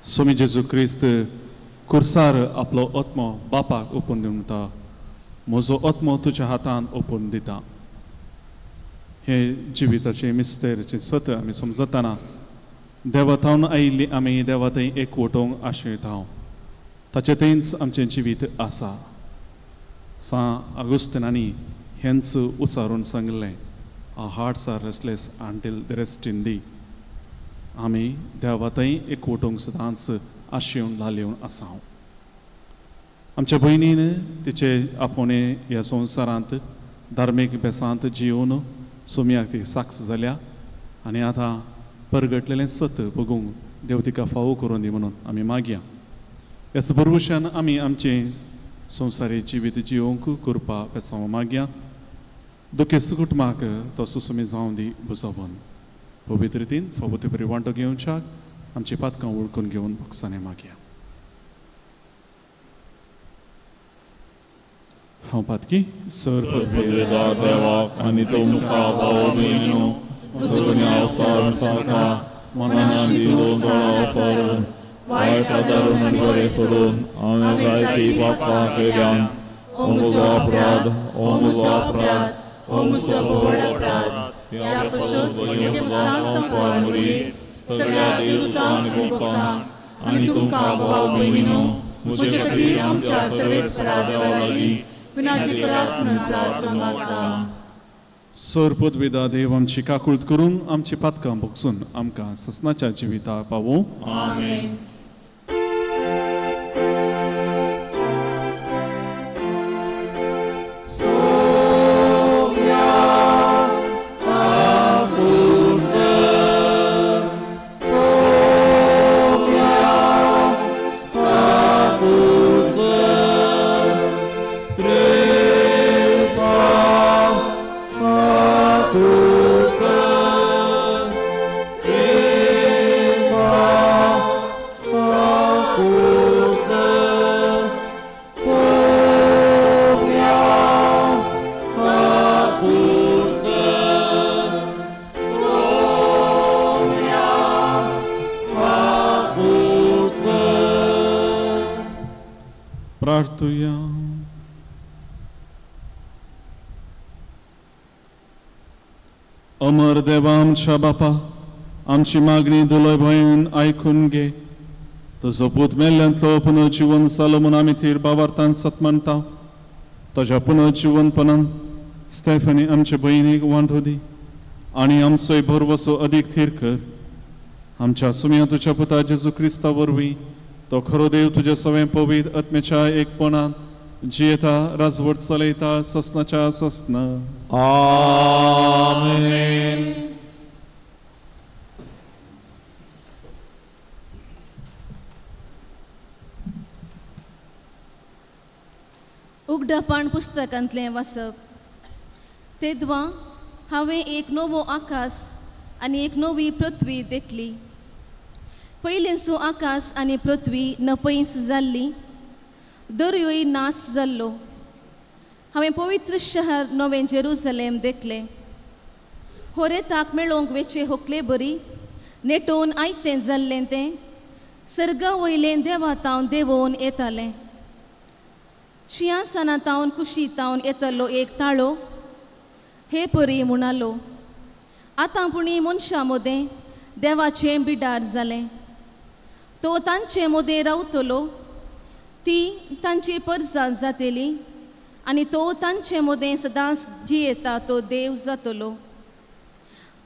स्वामी जेजू क्रिस्त कुर्सार आपलो आत्मो बापाक ओपून दिवन म्हणटा, म्हजो आत्मो तुज्या हातान ओपून दिता. हे जिविताचें मिस्तेराचें सत आमी समजतना देवा थावन आयिल्ली आमी देवा थंय एकवटोवंक आशयता, ताचे थंयच आमचें जिवीत आसा. सां आगुस्तिनांनी हेंच उचारून सांगलें, Our hearts are restless until they rest in thee. आमी देवा थंय एकवटोवंक सदांच आशेवन लालेवन आसा. आमच्या भयणीन तिचे आपोवणे ह्या संवसारांत धार्मीक बेसांत जियोवन सोम्याक ती साक्ष जाल्या आनी आतां परगटलेलें सत बगूंक देव तिका फावो करून दी म्हणून आमी मागया. ह्याच बरवशान आमी आमचें संवसारी जिवीत जियोवंक कृपा बेसांव मागया. दुखेस्त कुटुंबाक तो सुसमी जावं दी बुजोवन पवित्र रितीन फावो ते बरी वांटो घेवच्याक आमची पातकां वळखून घेवन भोगसाने मागया. हांव पातकी सर देवाक आनी तुमकां भाव भयणीनो म्हजो गुन्यांव सारून सांगता, मनान दिवन दोळो पारून वायट आदारून आनी बरें सोडून हांवें जायतीं पापां केल्यान. हो म्हजो अपराध, हो म्हजो अपराध, हो म्हजो व्हड अपराध. ह्या पासून संपार मुरी सगळ्या देवतांक आनी भक्तांक आनी तुमकां भाव भयणीनो म्हजे खातीर आमच्या सर्वेस्परा देवा लागीं विनंती करात म्हणून प्रार्थना मागता. सर पदवेदा देव आमची काकूळत करून आमची पातकां भोगसून आमकां ससनाच्या जिविता पावूं. आमेन. प्रार्थुया. अमर देवा आमच्या बापा, आमची मागणी दुलय भंयन आयकून घे. तुजो पूत मेल्ल्यांतलो पुनर्जिवन जालो म्हूण आमी थीर बाबार्थान सत मानता. ताज्या पुनर्जिवनपणान स्टेफनी आमचे भयणीक वांटो दी आनी आमचोय भरवसो अदीक थीर कर. आमच्या सुम्या तुज्या पुता जेजू क्रिस्ता वरवीं तो खरो देव तुज्या सवें पवित्र आत्म्याच्या एकपणान जियेता राजवट चलयता ससनाच्या ससना. आमेन. उगडापण पुस्तकांतलें वाचप. तेदवा हांवें एक नवो आकाश आनी एक नवी पृथ्वी देखली. पयलींचो आकाश आनी पृथ्वी नपयस जाल्ली, दर्योय नाश जाल्लो. हांवें पवित्र शहर नवें जेरुजलेम देखलें. होरेताक मेळोवंक वेचे होकले बरी नेटोवन आयतें जाल्लें तें सर्गा वयलें देवा तावन देंवोवन येतालें. शिंयासना तावन कुशी तावन येतलो एक ताळो हे परी म्हणालो, आतां पुणी मनशां मदें देवाचें बिडार जालें. तो तांचे मदें रावतलो, ती तांची परजा जातली आनी तो तांचे मदें सदांच जियेता तो देव जातलो.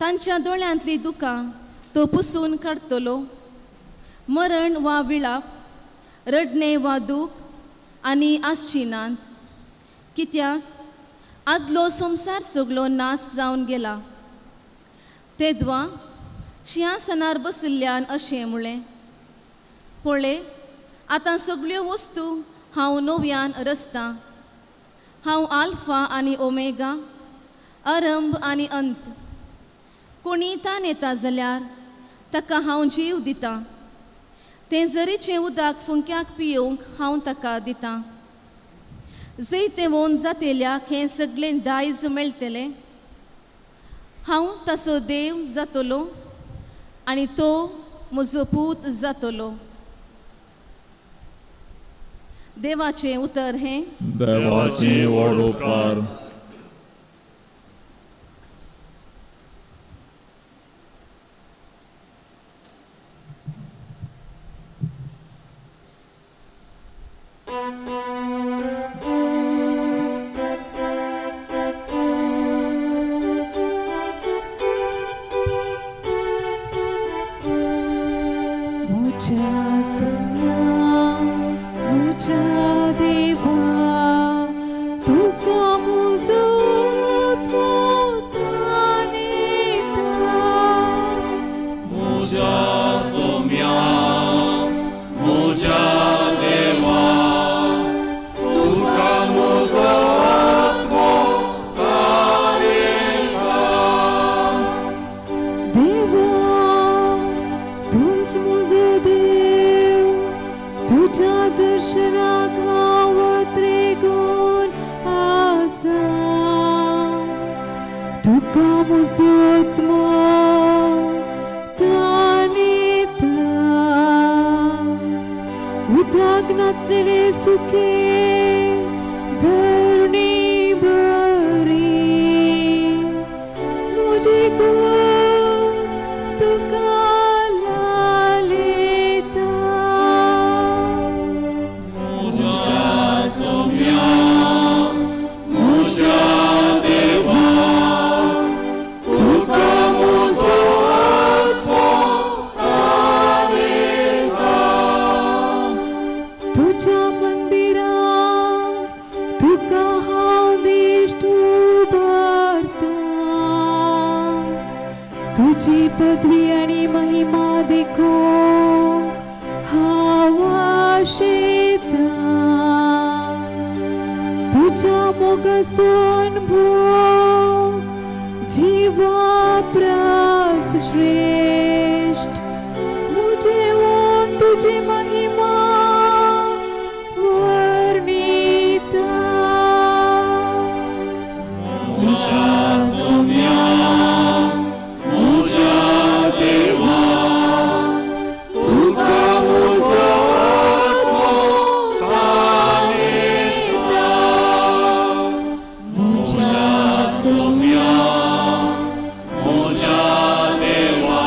तांच्या दोळ्यांतली दुकां तो पुसून काडटलो. मरण वा विळाप, रडणें वा दूख आनी आसची नात, कित्याक आदलो संवसार सगलो नाश जावन गेला. तेदवा शिंयासनार बशिल्ल्यान अशें म्हळें, पळय आतां सगल्यो वस्तू हांव नव्यान रचतां. हांव आल्फा आनी ओमेगा, आरंभ आनी अंत. कोणी तान येता जाल्यार ताका हांव जीव दितां. तें जरीचें उदक फुंक्याक पियोवंक हांव ताका दितां. जैतेवोन जातेल्याक हें सगळें दायज मेळटलें. हांव ताचो देव जातलो आनी तो म्हजो पूत जातलो. देवाचें उतर हें. देवाचें व्हड उपकार. मुझा सोम्या मुझा देवा तुका मुजो आत्मो तानेता. मुझा सोम्या मुझा देवा तुका मुजो आत्मो तानेता. देवा तूंच मुजो देव, तुज्या दर्शनाक हांव त्रिगुण आसा. तुका मुजो आत्मो तानेता. उदक नातलें सुकें धरणी बरी, मुजे कुंवर तुका लालेता. मुझा सोम्या मुझा देवा तुका मुजो आत्मो तानेता. तुज्या मंदिरांत तुका हांव दिश्ट उबारता. तुजी पदवी आनी महिमा देखून हांव आशेता. तुज्या मोगाचो अनुभव जिवा प्रास श्रेश्ठ. मुजे ओन तुजी महिमा वर्णिता. मुझा सोम्या मुझा देवा तुका मुजो आत्मो तानेता. मुझा सोम्या मुझा देवा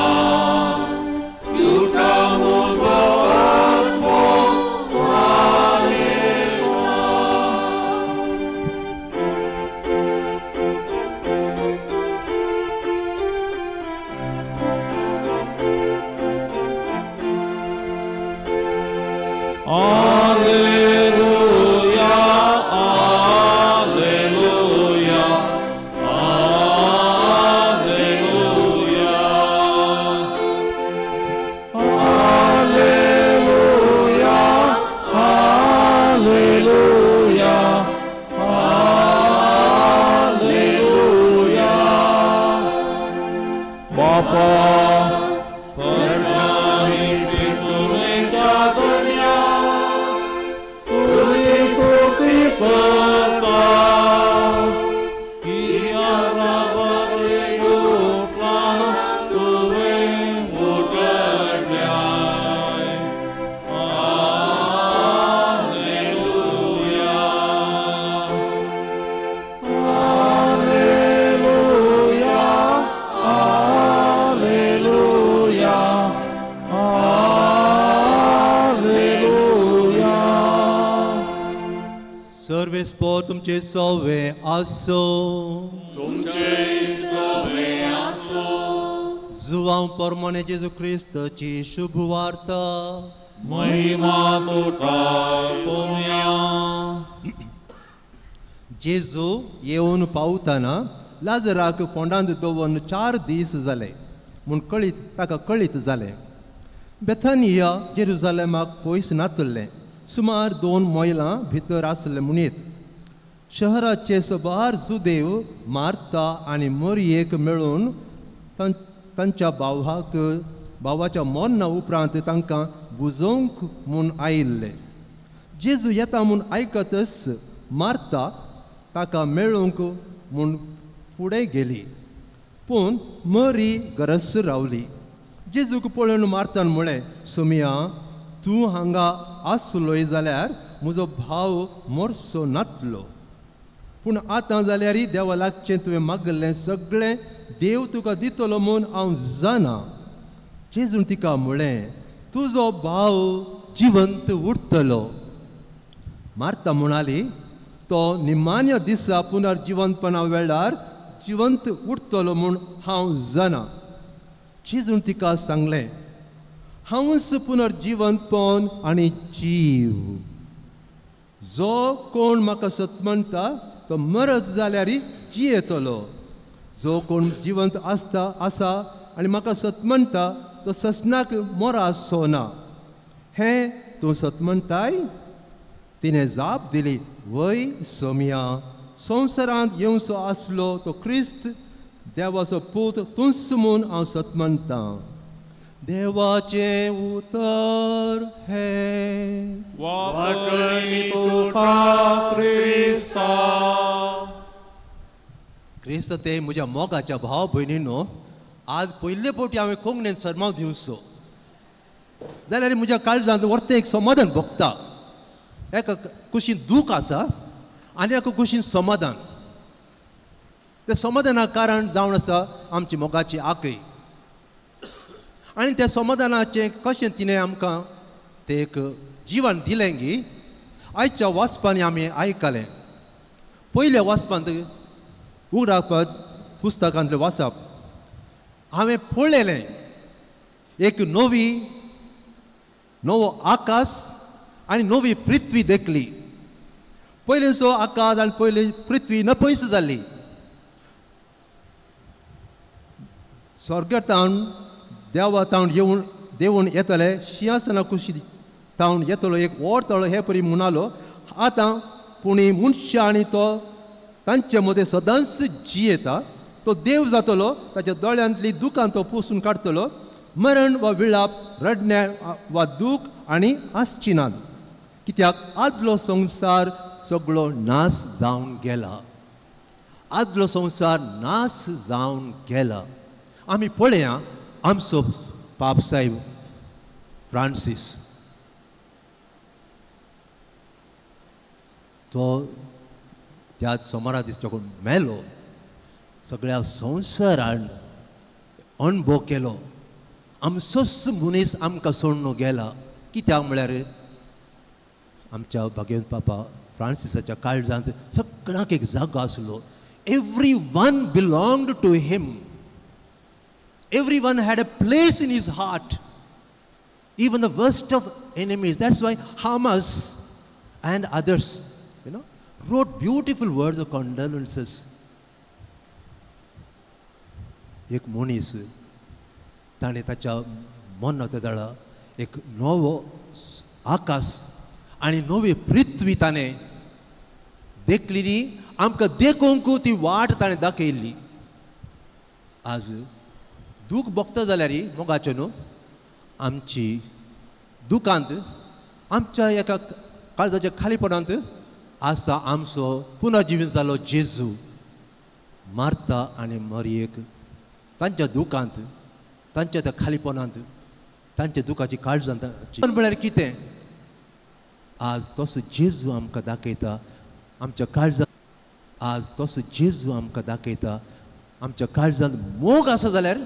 तुमचे सवे आसो. तुमचे सवे आसो. जुवांव परमाने जेजू क्रिस्ताची शुभवार्ता. महिमा तुका सोम्या. जेजू येवन पावतना लाजराक फोंडांत दवरून 4 दीस जाले म्हूण कळीत ताका कळीत जालें. बेथानिया जेरुजालेमाक पयस नातल्लें, सुमार 2 मैलां भितर आसलें म्हणयेत. शहराचे सबार जुदेव मार्ता आनी मोरयेक मेळून तांच्या भावाच्या मरणा उपरांत तांकां बुजोवंक म्हूण आयिल्ले. जेजू येता म्हूण आयकतच मार्ता ताका मेळूंक म्हूण फुडें गेली, पूण मरी गरस रावली. जेजूक पळोवन मार्तान म्हळें, सोमिया, तूं हांगा आसलोय जाल्यार म्हजो भाव मरचो नातलो. पूण आतां जाल्यार देवा लागचें तुवें मागल्लें सगळें देव तुका दितलो म्हूण हांव जाणा. जेजून तिका म्हळें, तुजो भाव जिवंत उरतलो. मार्ता म्हणाली, तो निमान्य दिसा पुनर्जिवंतपणा वेळार जिवंत उरतलो म्हूण हांव जाणा. जेजून तिका सांगलें, हांवूच पुनर्जिवंतपण आनी जीव. जो कोण म्हाका सत म्हणटा तो मरत जाल्यार जियेतलो. जो कोण जिवंत आसता आसा आनी म्हाका सत म्हणटा तो ससनाक मोरासो ना. हें तूं सत म्हणटाय? तिणें जाप दिली, वय सोमिया, संवसारांत येवचो आसलो तो क्रिस्त देवाचो पूत तूंच म्हूण हांव सत म्हणटां. देवाचें उतर हें. वाकणी तुका क्रिस्ता. क्रिस्त ते म्हज्या मोगाच्या भाव भयणीनो, आज पयले फावटी हांवें कोंकणीन सरमाव दिवचो जाल्यार म्हज्या काळजांत वर्तें एक समाधान भोगता. एका कुशीन दूख आसा आनी एका कुशीन समाधान. त्या समाधानाक कारण जावन आसा आमची मोगाची आकय. आनी त्या समाधानाचें कशें तिणें आमकां तें एक जिवन दिलें गी आयच्या वाचपांनी आमी आयकलें. पयल्या वाचपांत उगडापत पुस्तकांतलें वाचप हांवें पळयलें एक नवी नवो आकाश आनी नवी पृथ्वी देखली. पयलींचो आकाश आनी पयली पृथ्वी नपयस जाल्ली. स्वर्गातावन देवा तावन येवन देवून येतले शिंयासना कुशी तावन येतलो एक व्हड तळो हे परी म्हणालो, आतां पुणी मनशां आनी तो तांचे मदें सदांच जियेता. तो देव जातलो, ताच्या दोळ्यांतली दुकां तो पुसून काडटलो. मरण वा विळाप, रडणें वा दूख आनी आसची नात, कित्याक आदलो संवसार सगळो नाश जावन गेला. आदलो संवसार नाश जावन गेला. आमी पळया आमचो पाप साहेब फ्रांसीस तो त्या सोमारा दिसचो मेलो. सगळ्या संवसारान अणभव केलो. आमचोच मनीस आमकां सोडून गेला. कित्याक म्हळ्यार आमच्या भाग्यवंत पापा फ्रांसिसाच्या काळजांत सगळ्यांक एक जागो आसलो. Every one belonged to him. Every one had a place in his heart, even the worst of enemies. That's why Hamas and others, you know, wrote beautiful words of condolences. एक मनीस ताणें ताच्या मनांत दळा एक नवो आकाश आनी नवी पृथ्वी ताणें देखली. आमकां देखूंक ती वाट ताणें दाखयल्ली. आज दूख भोगता जाल्यार मोगाचें न्हू आमची दुकांत आमच्या एका काळजाच्या खालीपणांत आसा आमचो पुनर्जिवीत जालो जेजू. मार्ता आनी मरयेक तांच्या दुकांत, तांच्या त्या खालीपणांत, तांच्या दुखाची काळजांत म्हळ्यार कितें आज तसो जेजू आमकां दाखयता. आमच्या काळजांत आज तसो जेजू आमकां दाखयता. आमच्या काळजांत मोग आसा जाल्यार,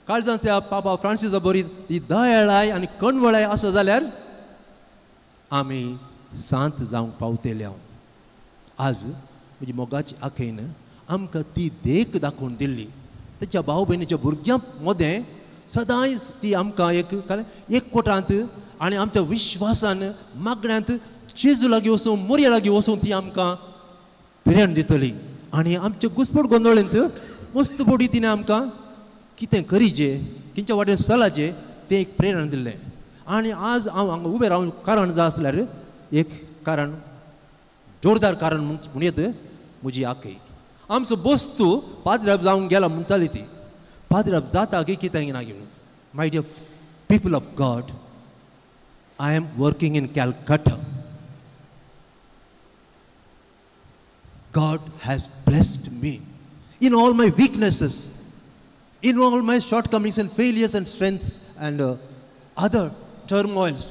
काळजांत त्या पापा फ्रांसिसा बरी ती दयाळाय आनी कणवळाय आसा जाल्यार आमी शांत जावंक पावतले. आज म्हजी मोगाची आखेन आमकां ती देख दाखोवन दिल्ली. ताच्या भाव भयणीच्या भुरग्यां मदें सदांच ती आमकां एक एकवटांत आनी आमच्या विश्वासान मागण्यांत जेजू लागीं वचून मोरया लागीं वचून ती आमकां प्रेरण दितली. आनी आमचे घुसपट गोंदळेंत मस्त बोडी तिणें आमकां कितें करीजे किंच्या वाटेन चलाचें तें एक प्रेरण दिल्लें. आनी आज हांव हांगा उबें रावन कारण जाय आसल्यार एक कारण जोरदार कारण म्हणयत म्हजी आखय. आमचो वस्तू पाद्राब जावंक गेला म्हणटाली ती पाद्राब जाता की कितें ना घेवन. My dear people of God, I am working in Calcutta. God has blessed me in all my weaknesses, in all my shortcomings and failures and strengths and other turmoils.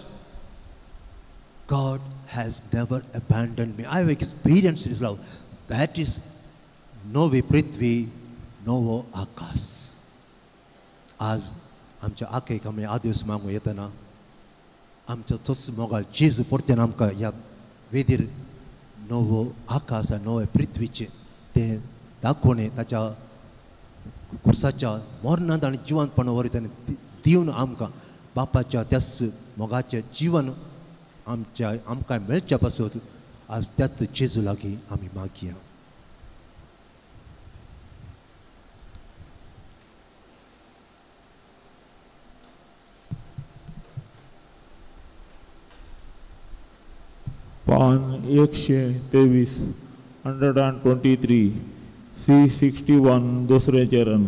God has never abandoned me. I have experienced His love. That is Novi Prithvi, Novo Akas. आज आमच्या आखेक आमी आदेश मागूं येतना आमचो तोच मोगाळ जेजू परत्यान आमकां ह्या वेदीर नवो आकाश आनी नवे पृथ्वीचें तें दाखोवणें ताच्या खुर्साच्या मरणांत आनी जिवनपणा वरवीं ताणें दिवन आमकां बापाच्या त्याच मोगाचें जिवन आमच्या आमकां मेळच्या पासून आज त्याच जेजू लागीं आमी मागया. पान 123 123 C61 दुसरें चरण.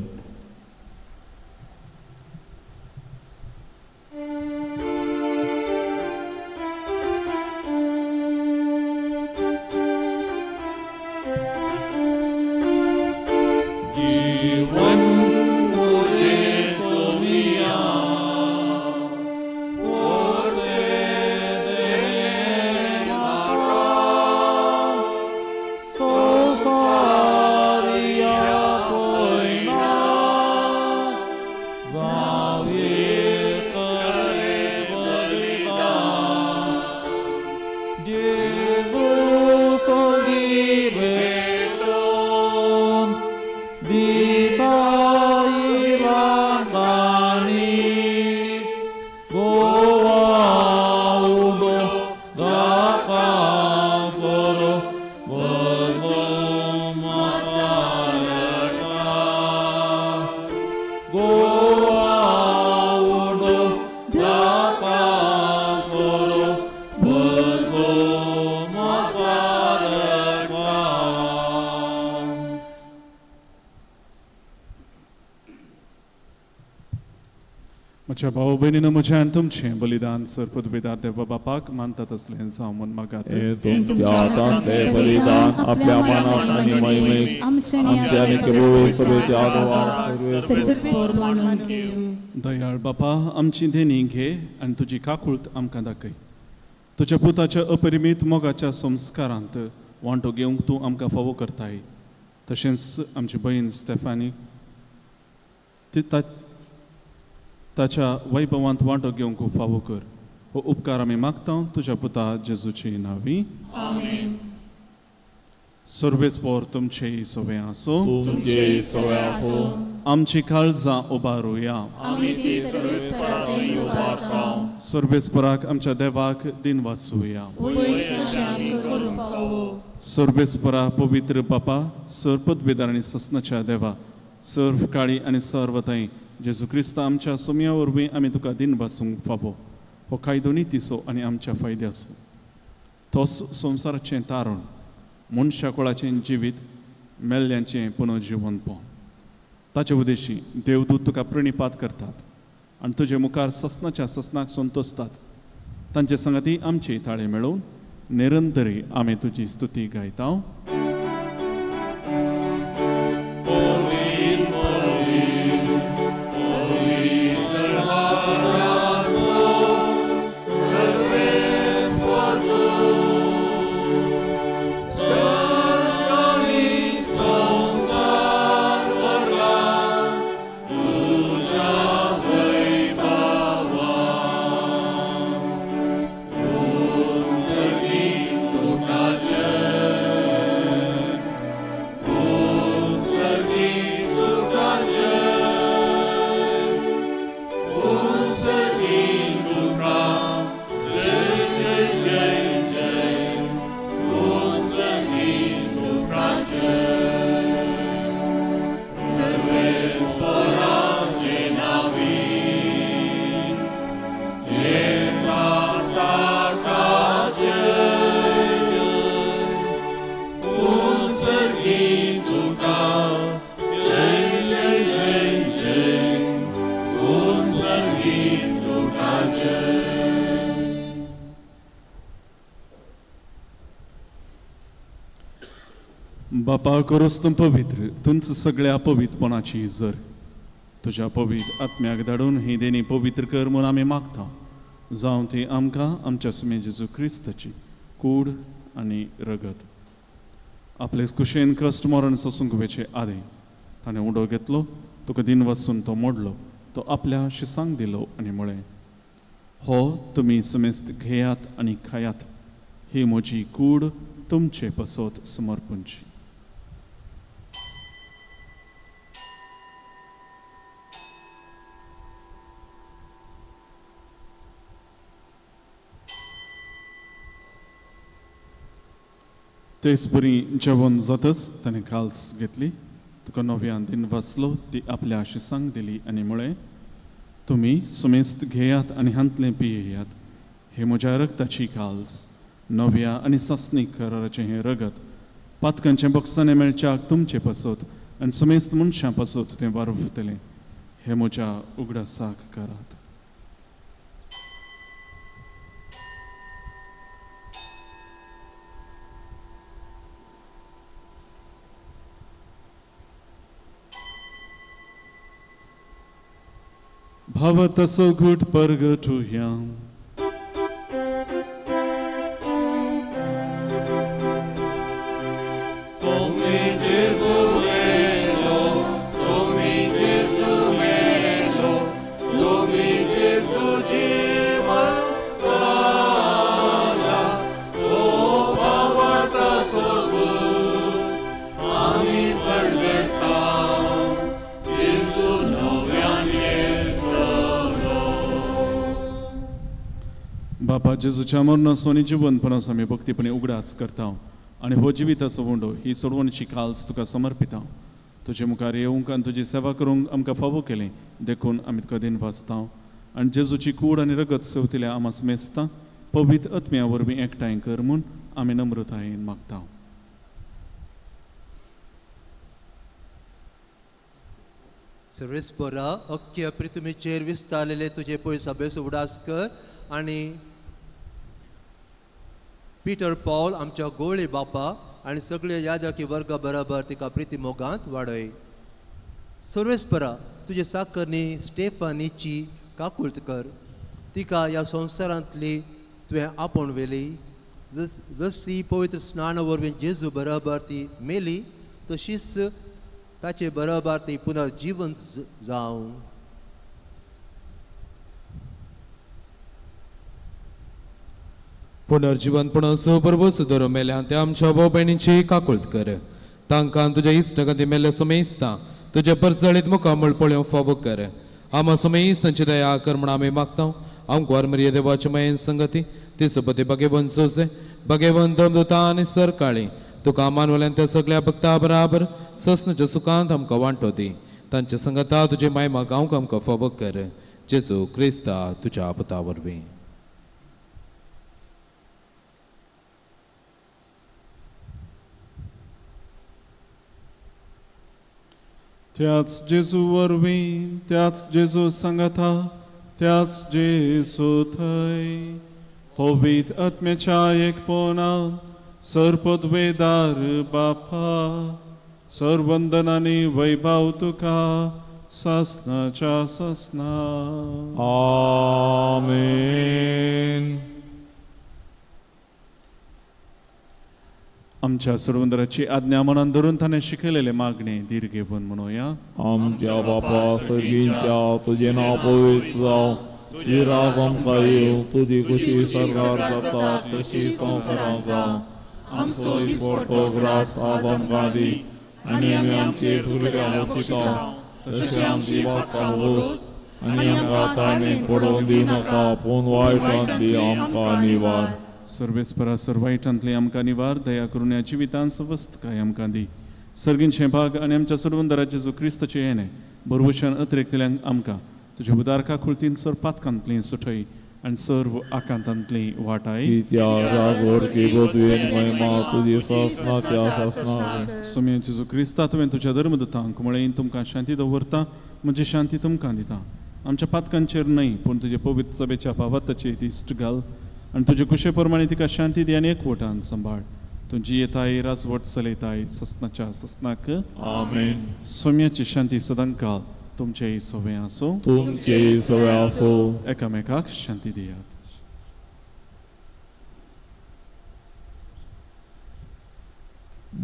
म्हज्या भाव भयणीनो म्हजें आनी तुमचें बलिदान सर पदवीदार देवा बापाक मानतात असलें जावं म्हूण मागात. तुमच्या हातांत तें बलिदान आपल्या मनाक आनी महिमेक आमचे आनी प्रभू सभेच्या दयाळ बापा आमची देणी घे आनी तुजी काकूळत आमकां दाखय. तुज्या पुताच्या अपरिमीत मोगाच्या संस्कारांत वांटो घेवंक तूं आमकां फावो करताय. तशेंच आमची भयण स्टेफानी ती ताच्या वैभवांत वांटो घेवंक फावो कर. हो उपकार आमी मागता तुज्या पुता जेजूची नांवी. सर्वेस्पोर तुमचेय सवे आसो. आमची काळजां उबारुया. सर्वेस्पोराक आमच्या देवाक दिन वाचुया. सर्वेस्पोरा पवित्र बापा सर पदवेदार आनी ससनाच्या देवा सर्व काळी आनी सर्वताय जेजू क्रिस्त आमच्या सोम्या वरवीं आमी तुका दिन वाचूंक फावो. हो कायदो नितीचो आनी आमच्या फायद्याचो. तोच संवसाराचें तारण मनशा कुळाचें जिवीत मेल्ल्यांचें पुनर्जिवनपण. ताचे उद्देशी देवदूत तुका प्रणिपात करतात आनी तुजे मुखार ससनाच्या ससनाक संतोसतात. तांचे संगाती आमचे ताळे मेळोवन निरंतरी आमी तुजी स्तुती गायता. तुका जय। दी तुका जय. बापा करोस तूं पवित्र, तुंच सगळ्या पवित्रपणाची जर तुज्या पवित्र आत्म्याक धाडून ही देणी पवित्र कर म्हूण आमी मागता. जावं ती आमकां आमच्या सुमे जेजू क्रिस्ताची कूड आनी रगत. आपले कुशेन कश्ट मरण सोसूंक वेचे आदीं ताणें उडो घेतलो, तुका दिन वाचून तो मोडलो, तो आपल्या शिसांक दिलो आनी म्हळें, हो तुमी समेस्त घेयात आनी खायात, ही म्हजी कूड तुमचे पसत समर्पणची. तेच परी जेवण जातच ताणें काल्स घेतली, तुका नव्यान दिन वाचलो, ती आपल्या शिसांक दिली आनी म्हळें, तुमी सुमेस्त घेयात आनी हांतलें पियेयात, हे म्हज्या रगताची काल्स, नव्या आनी सासणीक कराराचें हें रगत पातकांचें बक्षाणें मेळच्याक तुमचे पासत आनी सुमेस्त मनशां पासत तें वारवतलें, हें म्हज्या उगडासाक करात. भाव तसो घूट परगटुया. बापा जेजूच्या मरणाचो आनी जिवनपणाचो आमी भक्तीपणी उगडास करता आनी हो जिविताचो उंडो ही सोडवणीची काल्स तुका समर्पिता. तुजे मुखार येवंक आनी तुजी सेवा करूंक आमकां फावो केली देखून आमी तुका दिन वाचता आनी जेजूची कूड आनी रगत सेवतिल्या आमास मेजता पवित्र आत्म्या वरवीं एकठांय कर म्हूण आमी नम्रतायेन मागता. सर्वेस्परा अख्ख्या पृथ्वीचेर विस्तारलेले तुजे पयस अभ्यास उगडास कर आनी पीटर पॉल आमच्या गोळे बापा आनी सगळे याजकी वर्गा बराबर तिका प्रिती मोगांत वाडय. सर्वेस्परा तुजे साकरणी स्टेफानीची काकुळट कर, तिका ह्या संवसारांतली तुवें आपोवन व्हेली, जशी पवित्र स्नान वरवीं जेजू बराबर ती मेली तशीच ताचे बराबर ती पुनर्जिवंत जावं. पुनर्जिवंतपणाचो बरवस धरून मेल्या त्या आमच्या भाव भयणींची काकुळट कर, तांकां तुज्या इश्टागती मेल्ल्या समेस्ता तुज्या परजळीत मुखामळ पळोवंक फावो कर. आमा समेस्त तांची दया कर म्हूण आमी मागता. आमकां मरिये देवाचे मायेन संगती ती सोबती भगेवन सोसे भगेवन दमदुता आनी सरकाळी तुका मानवल्यान त्या सगळ्या भक्ता बराबर ससनाच्या सुखांत आमकां वांटो दी. तांच्या संगता तुजी मायमा गावंक आमकां फावो कर. जेजू क्रिस्ता तुज्या पुता वरवीं. त्याच जेजू वरवीं, त्याच जेजू सांगाता, त्याच जेजू थंय पवित्र आत्म्याच्या एकपणान सर्पद्वेदार बापा सर्वंदनानी वैभव तुका सासनाच्या सासना. आमेन. आमच्या सर्वंदराची आज्ञा मनान धरून ताणें शिकयलेले मागणे धीर घेवन म्हणोया. आमच्या बापा सर्गीच्या तुजें नांव पवित्र जावं, तुजी राग आमकां येवं, तुजी खुशी सरकार जाता तशी संवसारांत जावं. आमचो दिसपडतो ग्रास आज आमकां दी आनी आमी आमचे चुकल्या बक्षिता तशें आमची पातकां बोस आनी आमकां ताणें पडोवन दिवं नाका, पूण वायटांतली आमकां निवार. सर्वेस्परा सर्वायटांतली आमकां निवार, दया करून ह्या जिवितान सवस्तकाय आमकां दी. सर्गींचें भाग आनी आमच्या सर्वंदरा जेजू क्रिस्ताचें येणें बरवशान अतिरेकतल्यांक आमकां तुज्या उदार काकुळतीन सर पातकांतली सुटय आनी सर्व आकांतांतली वाटाय. सोम्या जेजू क्रिस्ता तुवें तुज्या धर्मदुतांक म्हळें तुमकां शांती दवरता, म्हजी शांती तुमकां दिता. आमच्या पातकांचेर न्हय पूण तुजे पवित्र सभेच्या भावाताचेर दिश्ट घाल आनी तुजे कुशे प्रमाणे तिका शांती दी आनी एकवटान सांबाळ. तुजी येताय राजवट चलयताय ससनाच्या ससनाक. आमेन. सोम्याची शांती सदांकाळ तुमचेय सवे आसूं. तुमचेय सवे आसूं. एकामेकाक शांती दियात.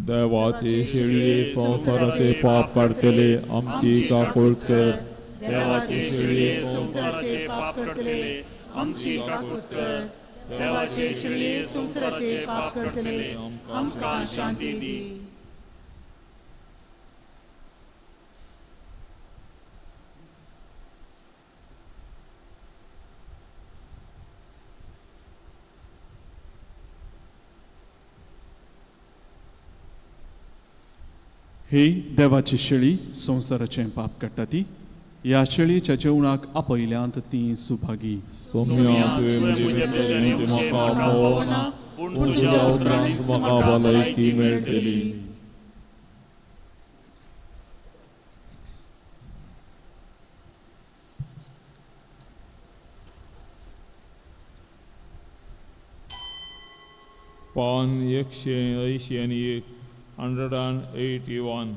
देवाची शेळी संवसाराचे पाप काडटले आमची काकूळट कर. देवाची शेळी संवसाराचे पाप काडटले आमची काकूळट कर. देवाचे शेळये संवसाराचे पाप करतले आमकां शांती दी. ही देवाची शेळी संवसाराचें पाप काडटा ती ह्या शेळीच्या जेवणाक आपयल्यांत ती सुभागी. सोम्या तुवें म्हजे भितर येवचें म्हाका फावना, पूण तुज्या उतरांत म्हाका भलायकी मेळटली. पान 181, 181.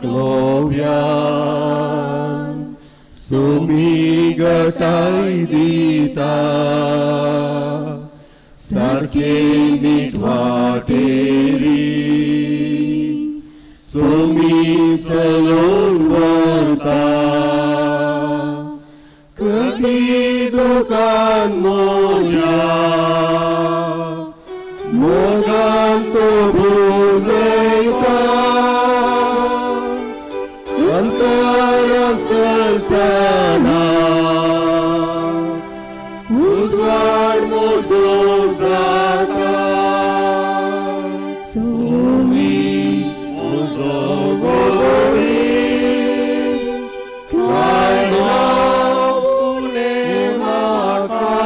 Gloria sumigatay dita sarke nitvateri sumi salon varta kati dukan moja mogan to buzeita Antara sultana Uzvar mozozata Sumi muzogori Kaina pune maka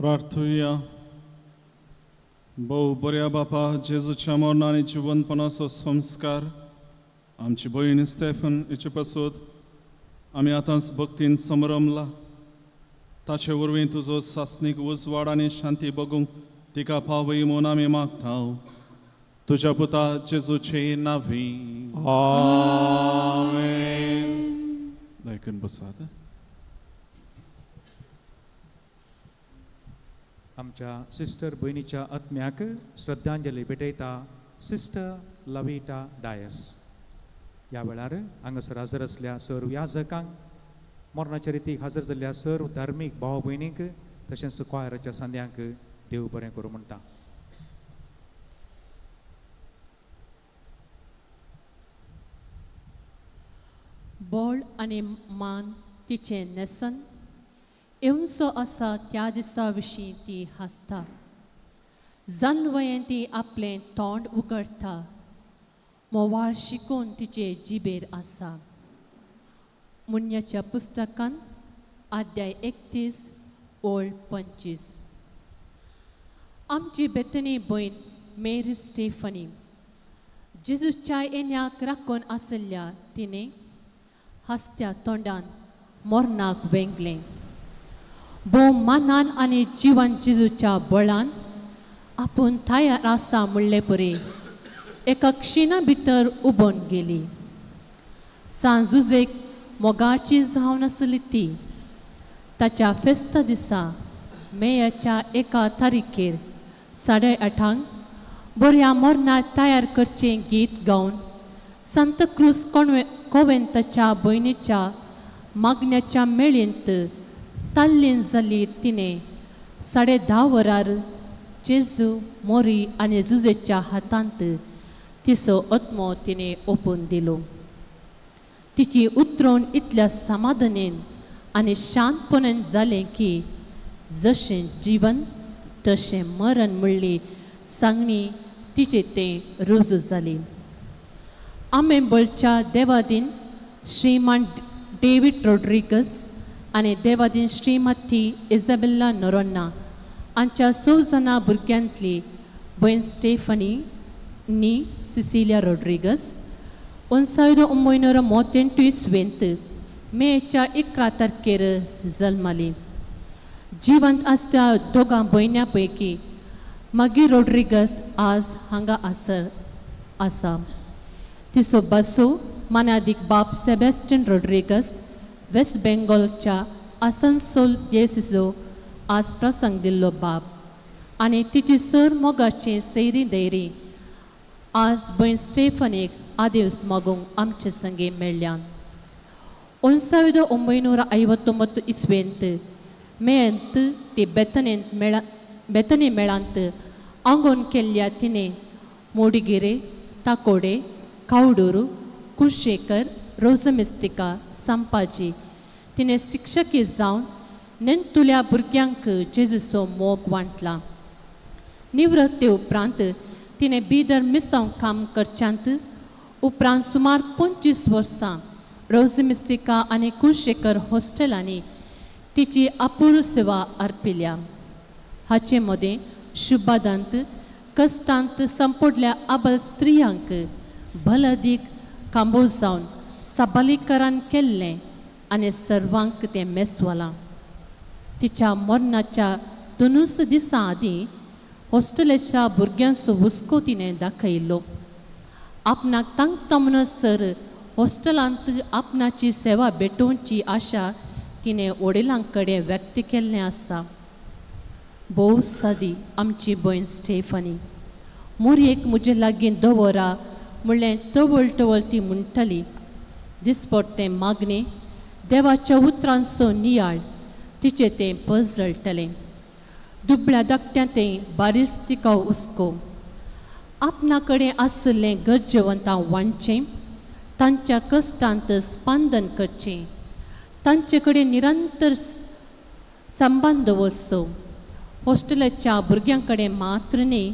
प्रार्थुया. भोव बऱ्या बापा, जेजूच्या मरण आनी जिवनपणाचो संस्कार आमची भयण स्टेफन हिचे पासत आमी आतांच भक्तीन समरमला. ताचे वरवीं तुजो सासणीक उजवाड आनी शांती बगूंक तिका पावय म्हूण आमी मागता, तुज्या पुता जेजूचे नांवी. आमेन. दयकून बसात. आमच्या सिस्टर भयणीच्या आत्म्याक श्रद्धांजली भेटयता सिस्टर लविटा डायस. ह्या वेळार हांगासर हजर आसल्या सर्व याजकांक, मरणाच्या रितीक हजर जाल्ल्या सर्व धार्मीक भाव भयणींक तशेंच क्वायराच्या सांद्यांक देव बरें करूं म्हणटा. बोळ आनी मान तिचें न्हेसन येवचो आसा त्या दिसा विशीं ती हांसता. जानवयें ती आपलें तोंड उगडटा, मोवाळ शिकून तिचे जिबेर आसा. मुन्याच्या पुस्तकान अध्याय 31 ओळ 25. आमची बेतनी भयण मेरी स्टेफनी जेजूच्या येण्याक राखून आशिल्ल्या तिणें हांसत्या तोंडान मरणाक वेंगलें. भोव मानान आनी जिवन जेजूच्या बळान आपूण तयार आसा म्हणले परी एका क्षिणा भितर उबोन गेली. सांजुजेक मोगाची जावन आसली ती ताच्या फेस्ता दिसा मेयाच्या 1 तारखेर 8:30 बऱ्या मरणाक तयार करचें गीत गावन सांताक्रूज कोवेंताच्या भयणीच्या मागण्याच्या मेळींत ताल्लीन जाली. तिणें 10:30 वरार जेजू, मोरी आनी जुजेच्या हातांत तिचो आत्मो तिणें ओपून दिलो. तिची उतरण इतल्या समाधानेन आनी शांतपणान जालें की जशें जीवन तशें मरण म्हणली सांगणी तिचे तें रुजू जाली. आमेंबळच्या देवादीन श्रीमान डेवीड रोड्रिगस आनी देवादीन श्रीमती इजाबेल्ला नोरोन्ना हांच्या 6 जाणां भुरग्यांतली भयण स्टेफनी नी सिसिलिया रोड्रिगस 1998 इस्वेंत मेच्या 11 तारखेर जल्माली. जिवंत आसत्या दोगां भयण्यां पैकी मागीर रोड्रिगस आज हांगा आसा. तिचो बासो मानादीक बाप सेबॅस्टियन रोड्रिगस वेस्ट बेंगॉलच्या आसनसोल देसीचो आज प्रसंग दिल्लो बाप आनी तिची सर मोगाचे सैरी दैरी आज भयण स्टेफनीक आदेस मागूंक आमचे संगे मेळ्ळ्यान. 1959 इस्वेंत मेयंत ती बेतनी मेळांत आंगोन केल्ल्या तिणें मोडिगिरे, ताकोडे, कावडूर, कुलशेखर, रोजमिस्तिका, संपाजी तिणें शिक्षकी जावन नेंतुल्या भुरग्यांक जेजूचो मोग वांटला. निवृत्ते उपरांत तिणें बिदर मिसांव काम करच्यांत उपरांत सुमार 25 वर्सां रोजमिस्तिका आनी कुलशेखर हॉस्टेलांनी तिची अपूर्व सेवा अर्पिल्या. हाचे मदें शुभादांत कश्टांत संपडल्या आबल स्त्रियांक भलदीक कांबो जावन सबलीकरण केल्लें आनी सर्वांक तें मेसवलां. तिच्या मरणाच्या 2 दिसां आदीं हॉस्टेलाच्या भुरग्यांचो हुस्को तिणें दाखयलो. आपणाक तांकता म्हणसर हॉस्टेलांत आपणाची सेवा भेटोवची आशा तिणें वडिलां कडेन व्यक्त केल्लें आसा. भोव सादी आमची भयण स्टेफनी मोरयेक म्हजे लागीं दवरा म्हणलें तवळ तवळ ती म्हणटाली. दिसपट्टें मागणें देवाच्या उतरांचो नियाळ तिचें तें पजळटलें. दुबळ्या धाकट्या तें बारीस तिका हुस्को. आपणा कडेन आशिल्लें गरजेवंतां वांटचें, तांच्या कश्टांत स्पंदन करचें, तांचे कडेन निरंतर संबंद दवरचो. हॉस्टेलाच्या भुरग्यां कडेन मात्र न्ही,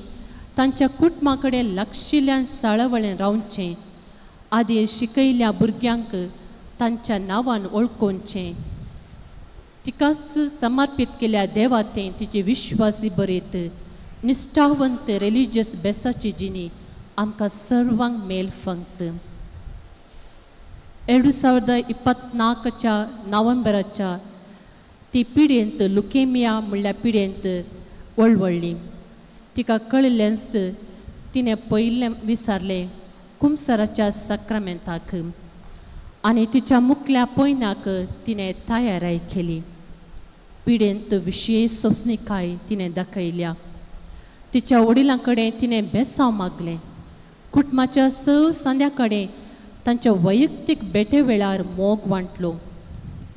तांच्या कुटुंबा कडेन लागशिल्ल्यान साळवळें रावचें. आदी शिकयल्या भुरग्यांक तांच्या नांवान वळखुचें. तिकाच समर्पीत केल्या देवा तें तिची विश्वासी बरेत निश्ठावंत रिलिजियस बेसाची जिणी आमकां सर्वांक मेल फंक्त. 2024 नोव्हेंबराच्या ती पिडेंत लुकेमिया म्हणल्यार पिडेंत वळवळ्ळी. तिका कळिल्लेंच तिणें पयलें विचारलें कुमसराच्या साक्रामेंताक आनी तिच्या मुखल्या पयनाक तिणें तयाराय केली. पिडेंत विशेश सोंसणीकाय तिणें दाखयल्या. तिच्या वडिलां कडेन तिणें बेसांव मागलें. कुटुंबाच्या स सांद्या कडेन तांच्या वैयक्तीक भेटे वेळार मोग वांटलो.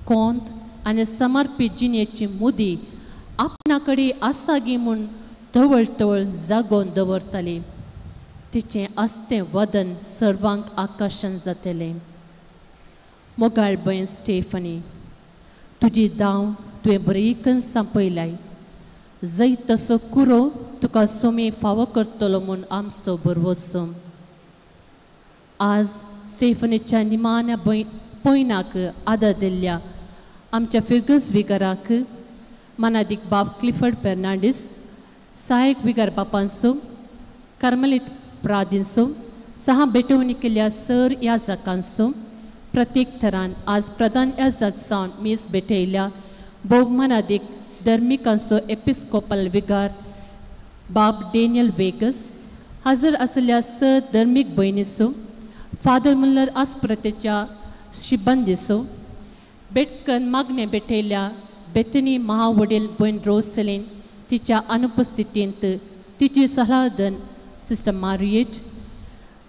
कोंत आनी समर्पीत जिणेची मुदी आपणा कडेन आसा गी म्हूण तवळ तवळ जागोवन दवरताली. तिचें आस्तें वदन सर्वांक आकर्शण जातलें. मोगाळ भयण स्टेफनी, तुजी दाव तुवें बरीकन सांपयलाय. जैत तसो कुरो तुका सोमी फावो करतलो म्हूण आमचो भरवसो. आज स्टेफनीच्या निमाण्या पयनाक आदर दिल्ल्या आमच्या फिर्गज विगाराक मानादीक बाब क्लिफर्ड फेर्नांडीस, सहायक विगार बापांचो, कार्मलीत प्रादींचो, सहा भेटवणी केल्ल्या सर याजकांचो, प्रत्येक थरान आज प्रधान याजक जावन मीस भेटयल्या भोवमानादीक धर्मिकांचो एपिस्कोपल विगार बाब डेनियल वेगस, हजर आशिल्ल्या स धर्मीक भयणीचो, फादर मुल्लर आस्प्रतेच्या शिबंदीचो, बेटकन मागणें भेटयल्या बेतनी महावडील भयण रोसलीन तिच्या अनुपस्थितींत तिची सलाहदन सिस्टर मारियेट,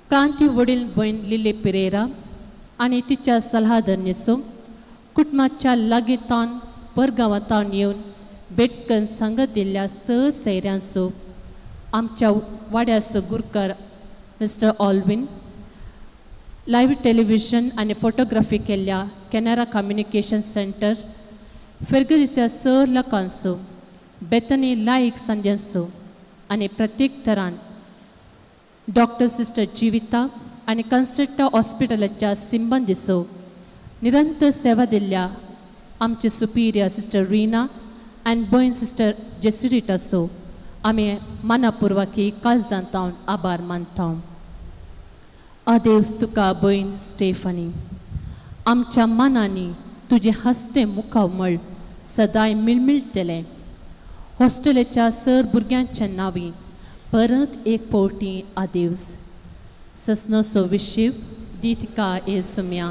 क्रांती वडील भयण लिली पिरेरा आनी तिच्या सलाहधरणीचो, कुटुंबाच्या लागीं परगांवांतावन येवन बेटकन सांगत दिल्ल्या स सैऱ्यांचो, आमच्या वाड्याचो गुरकार मिस्टर ऑल्विन, लायव्ह टेलिव्हिजन आनी फोटोग्राफी केल्ल्या कॅनरा कम्युनिकेशन सेंटर फिर्गजीच्या स लोकांचो, बेतनी लायक संद्यांचो आनी प्रत्येक थरान डॉक्टर सिस्टर जिविता आनी कन्सेप्टा हॉस्पिटलाच्या सिंबंदीचो निरंतर सेवा दिल्ल्या आमचे सुपिरियर सिस्टर रिना आनी भयण सिस्टर जेसिरिटाचो आमी मनापुर्वाकी काळजांतावन आभार मानता. आदेवस तुका भयण स्टेफनी, आमच्या मनांनी तुजें हस्तें मुखामळ सदांय मिळमिळटलें. हॉस्टेलाच्या सर भुरग्यांच्या नांवी परत एक फावटी आदेवस. ससनोसो विशीव दी तिका ए सुम्या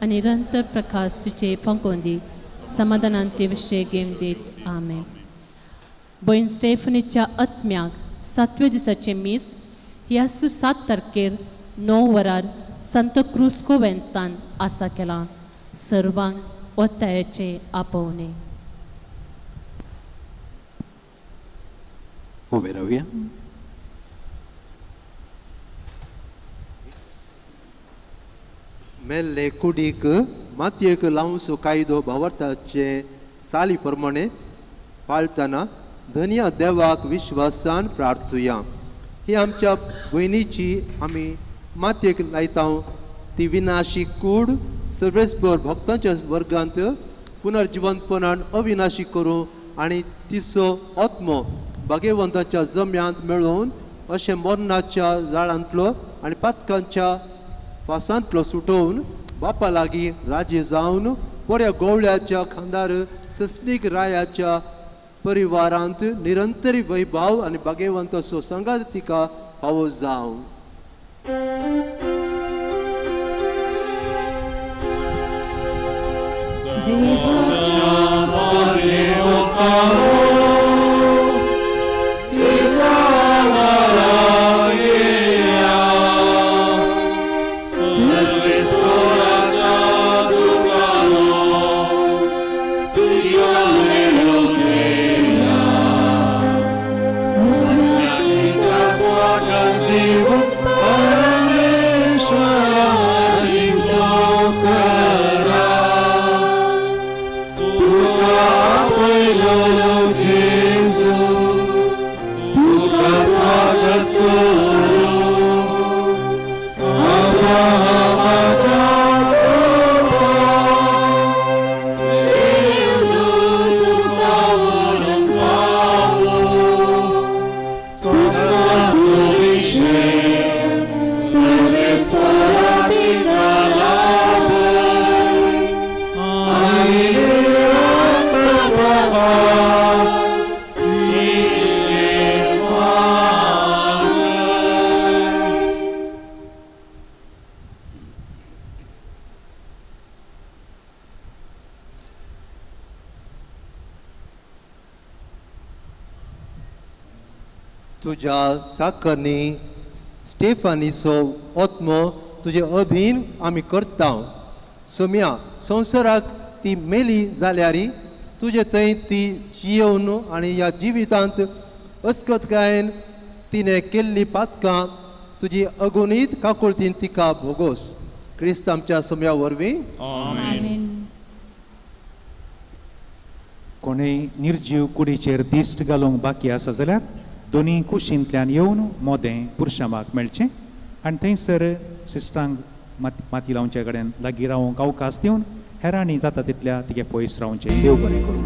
आनी निरंतर प्रकाश तिचे फांकोवन दी, समाधानान ते विशय घेवन दीत. आमेन. भयण स्टेफनीच्या आत्म्याक सातव्या दिसाचें मीस ह्या 7 तारखेर 9 वरार संत क्रूज कोवेंतान आसा केलां. सर्वांक ओतायेचें आपोवणें. उबे रावया. मेल्ले कुडीक मातयेक लावचो कायदो भावार्थाचे साली प्रमाणे पाळतना धनया देवाक विश्वासान प्रार्थुया. ही आमच्या भयणीची आमी मातयेक लायता ती विनाशी कूड सर्वेस्पर भक्तांच्या वर्गांत पुनर्जिवंतपणान अविनाशी करूं आनी तिचो आत्मो भागेवंताच्या जम्यांत मेळोवन अशें मरणाच्या जाळांतलो आनी पातकांच्या फासांतलो सुटोवन बापा लागीं राजी जावन बऱ्या गोवळ्याच्या खांदार सस्नीक रायाच्या परिवारांत निरंतरी वैभाव आनी भागेवंताचो सांगात तिका फावो जावं. Abraham, तुज्या साकरणी स्टेफानीचो आत्मो तुजे अधीन आमी करता. सोम्या संवसाराक ती मेली जाल्यार तुजे थंय ती जियोवन आनी ह्या जिवितांत अस्कतकायेन तिणें केल्ली पातकां तुजी अगुणीत काकुळतीन तिका भोगोस. क्रिस्त आमच्या सोम्या वरवीं. कोणूय निर्जीव कुडीचेर दिश्ट घालूंक बाकी आसा जाल्यार दोनी कुशींतल्यान येवन मोदें पुरशामाक मेळचें आनी थंयसर सिस्टरांक माती लावचे कडेन लागीं रावंक अवकाश दिवन हेरांनी जाता तितल्या तिगे पयस रावचें. देव बरें करूं.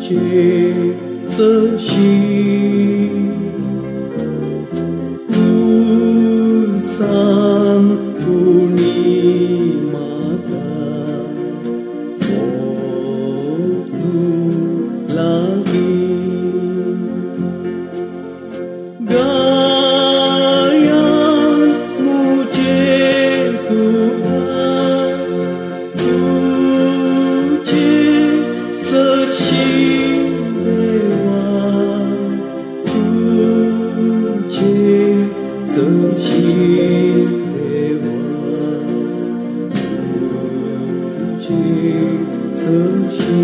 तुझे सरशी तूं सांग कोणी म्हाका तूं लागीं गायान मुझे तुका तुझे सरशी देवा तुझे सरशी देवा तुझे सरशी.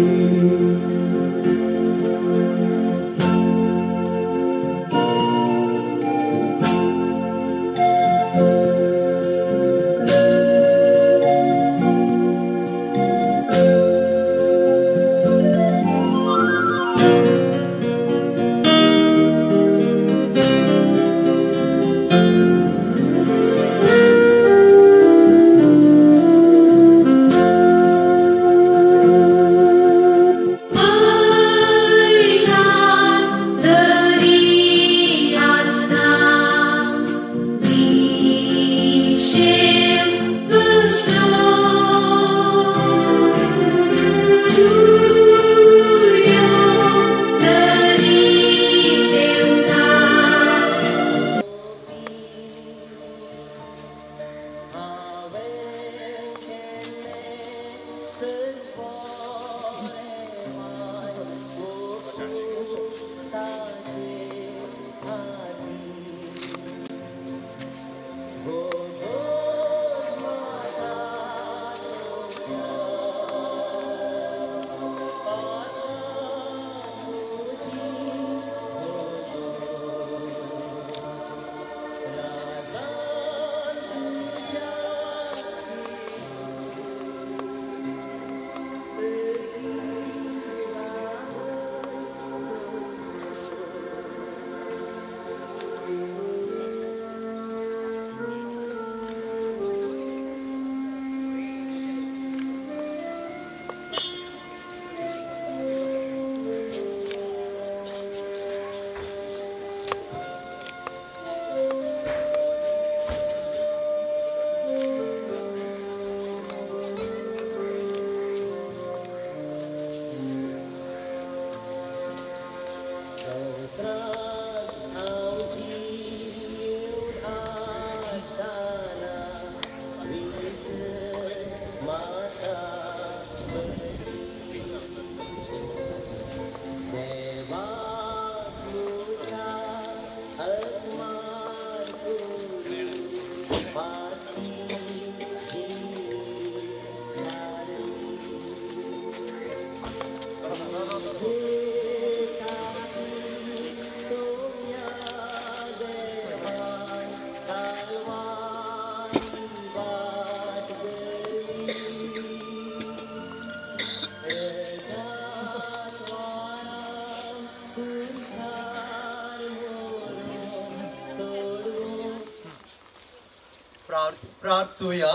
प्रार्थुया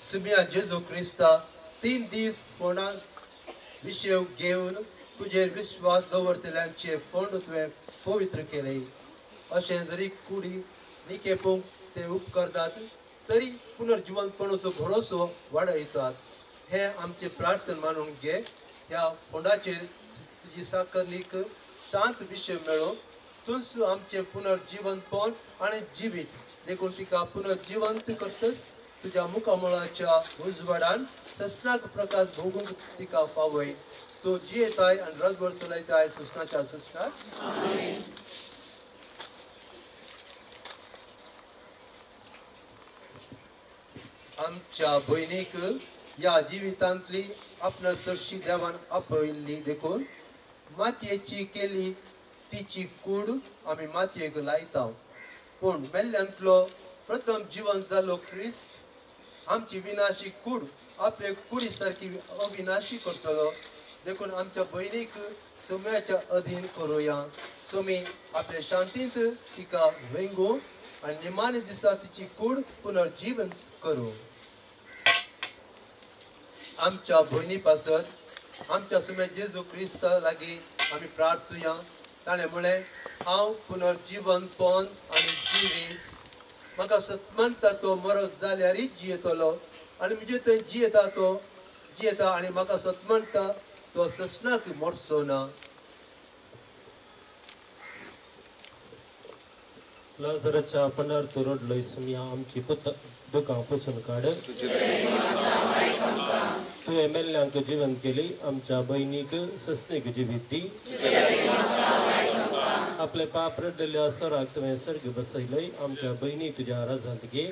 सुमिया जेजू क्रिस्ता 3 दीस फोंडाक विशय घेवन तुजेर विश्वास दवरतल्यांचे फोंड तुवें पवित्र केले. अशें जरी कुडी निकेपूंक ते उपकरतात तरी पुनर्जिवंतपणाचो भरोसो वाडयतात. हें आमचें प्रार्थना मानून घे. ह्या फोंडाचेर तुजी साकरणीक शांत विशय मेळो. तूंच आमचें पुनर्जिवंतपण आनी जिवीत देखून तिका पुनर्जिवंत करतस तुज्या मुखामळाच्या उजवाडान सस्नाक प्रकाश भोगूंक तिका पावय. तूं जियेताय आनी रजवड चलयताय सस्नाच्या सस्नाक. आमच्या भयणीक ह्या जिवितांतली आपणा सरशी देवान आपयल्ली देखून मातयेची केली तिची कूड आमी मातयेक लायता. पूण मेल्ल्यांतलो प्रथम जिवन जालो क्रिस्त आमची विनाशी कूड आपले कुडी सारकी अविनाशी करतलो. देखून आमच्या भयणीक सुम्याच्या अधीन करुया. सुमी आपले शांतींत तिका वेंगू आनी निमाणे दिसा तिची कूड पुनर्जीवन करूं. आमच्या भयणी पासत आमच्या सुम्या जेजू क्रिस्ता लागीं आमी प्रार्थुया. ताणें म्हळें, हांव पुनर्जीवन पवन आनी जिवीत. म्हाका सतमनता तो मरत जाल्यारय जियेतलो आनी म्हजे थंय जियेता तो जियेता आनी म्हाका सतमनता तो ससनाक मरचो ना. लाजराच्या पणार तूं रडलोय सुमया, आमची दुकां पुसून काड. तुवें मेल्ल्यांक जिवन केली, आमच्या भयणीक ससनीक जिवीत दी. आपले पाप रडलेल्या सराक तुवें सर्ग बसयलय, आमच्या भयणी तुज्या राजांत घे.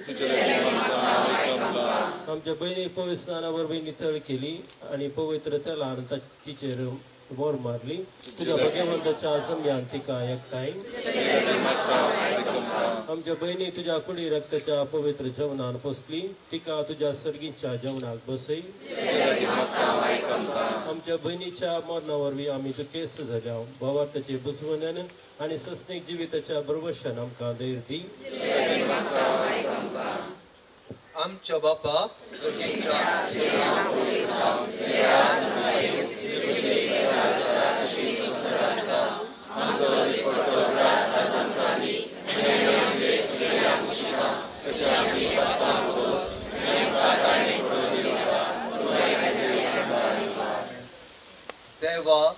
आमच्या भयणी पवित्र स्नाना वरवीं नितळ केली आनी पवित्र तेलान तिचेर मोर मारली. तुज्या भगवंताच्या जमयान तिका एकठांय. आमच्या भयणी तुज्या कुडी रक्ताच्या पवित्र जेवणान पोसली, तिका तुज्या सर्गीच्या जेवणाक बसय. आमच्या भयणीच्या मरणा वरवीं आमी दुखेस्त जाल्या. भावार्थाचे बुजवण्यान आनी सस्नीक जिविताच्या भरवशान आमकां धैर्य दी. आमच्या बापा देवा,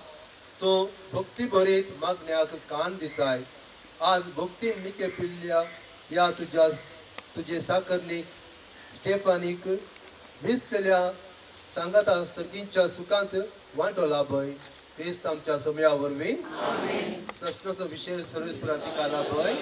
तूं भक्ती भरीत मागण्याक कान दिताय. आज भक्तीन निके पिल्ल्या ह्या तुज्या तुजे साकरणीक स्टेफानीक मिसलेल्या सांगाता सर्गींच्या सुखांत वांटो लाभय. क्रिस्त आमच्या समया वरवीं ससनाचो विशेष सर्वीस पुरा लाभय.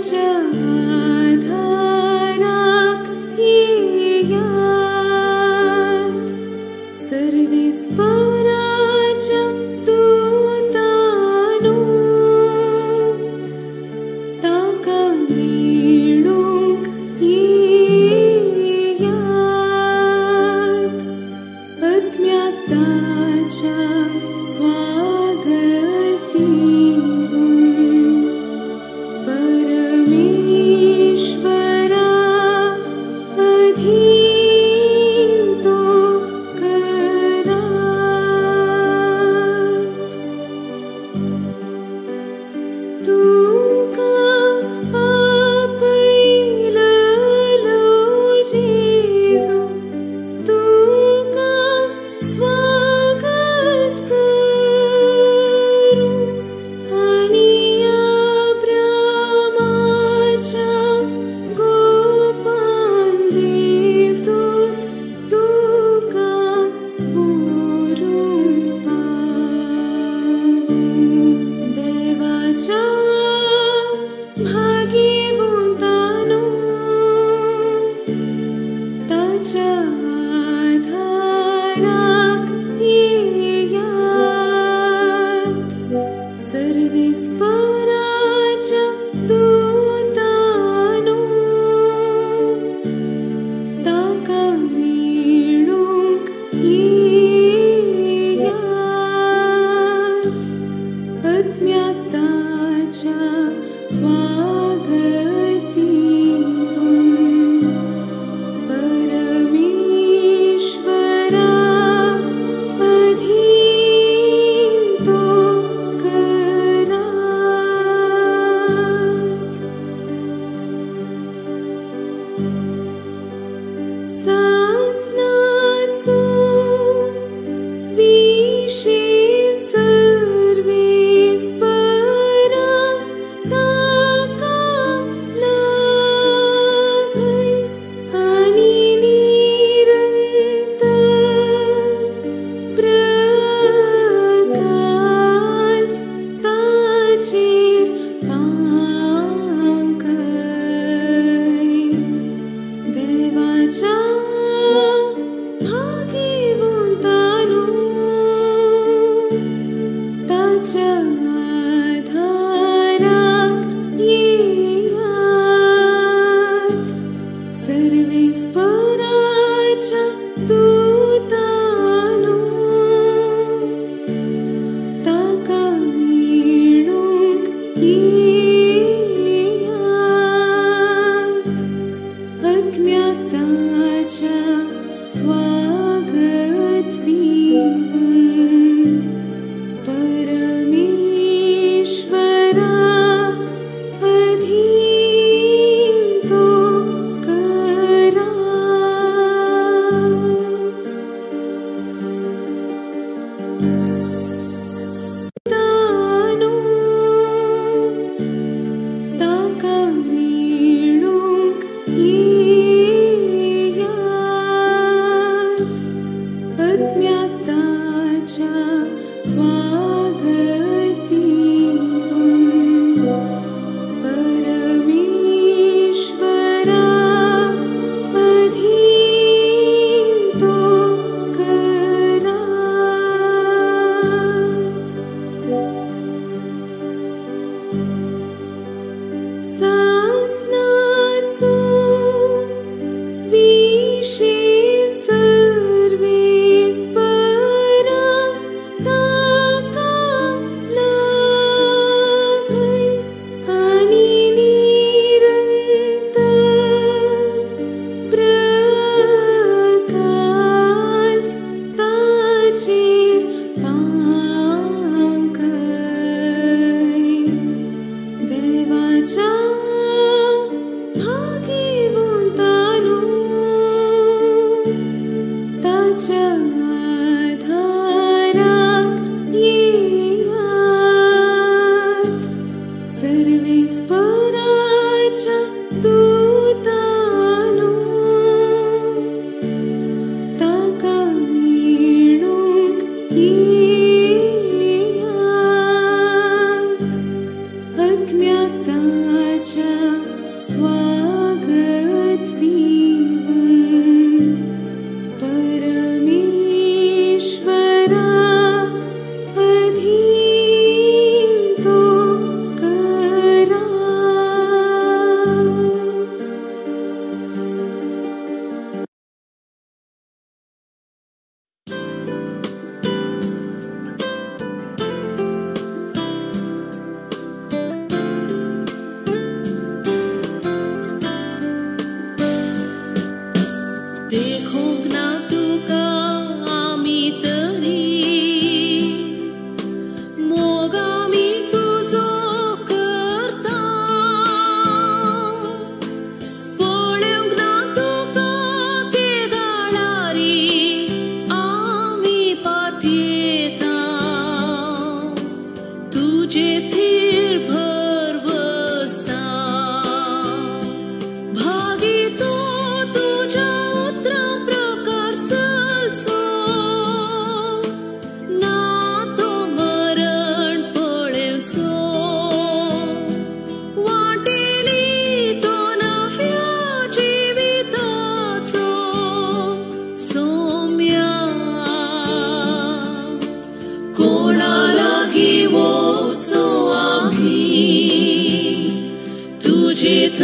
आमच्या आधाराक येयात सर्वेस्पराच्या दूतानो ताका मेळूंक येयात आत्म्याक ताच्या स्वागत दिवून परमेश्वरा अधीन तो करात. तुका आपयललो जेजू तुका स्वागत करूं आनी अब्रामाच्या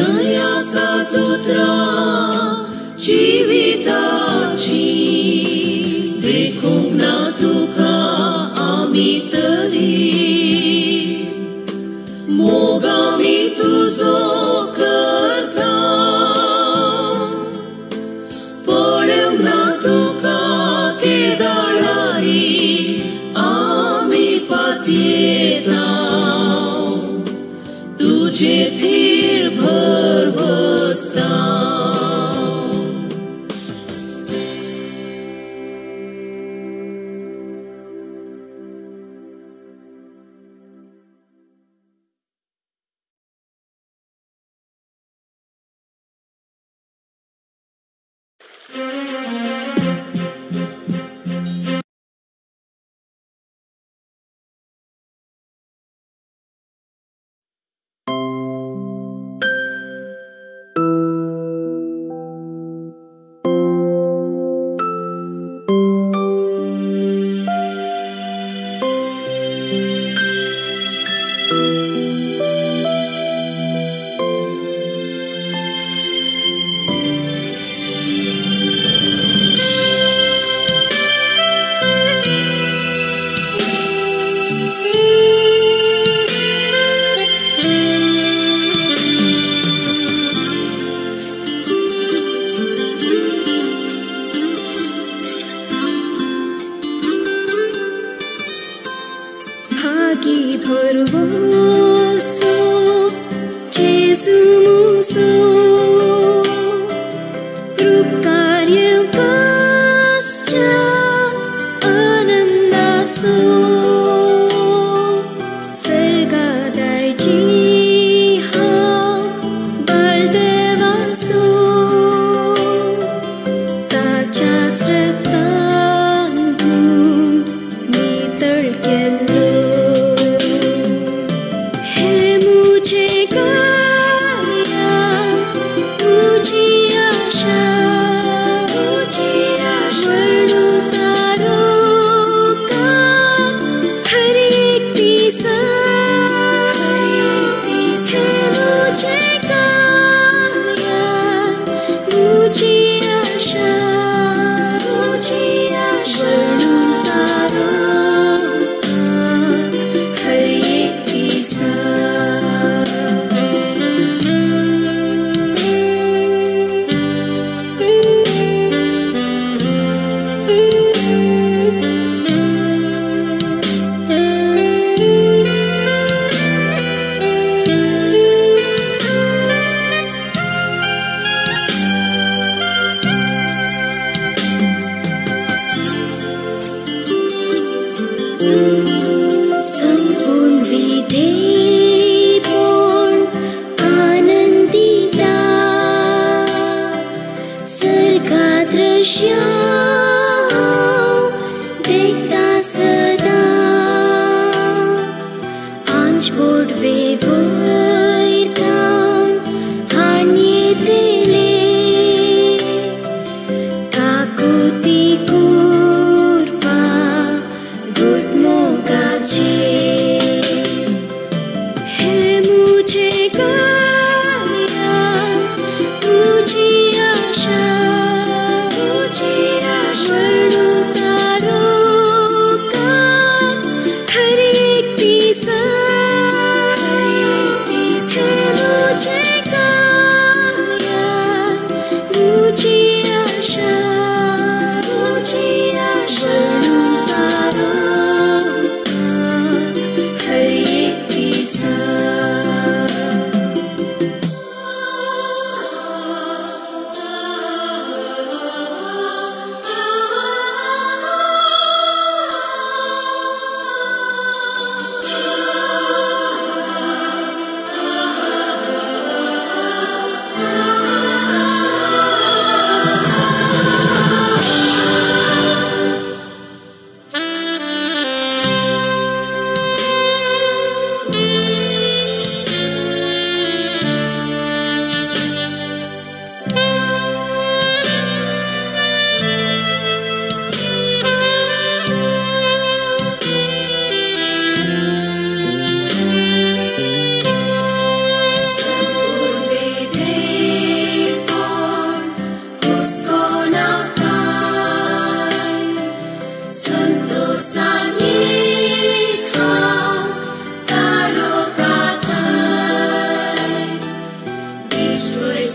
दया आसा तुत्रां जिविताची देखूंक ना तुका आमी तरी मोग आमी तुजो करता पळोवंक ना तुका केदाळारी आमी पातयेता तुजे थीर भरवसता.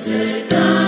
सदा।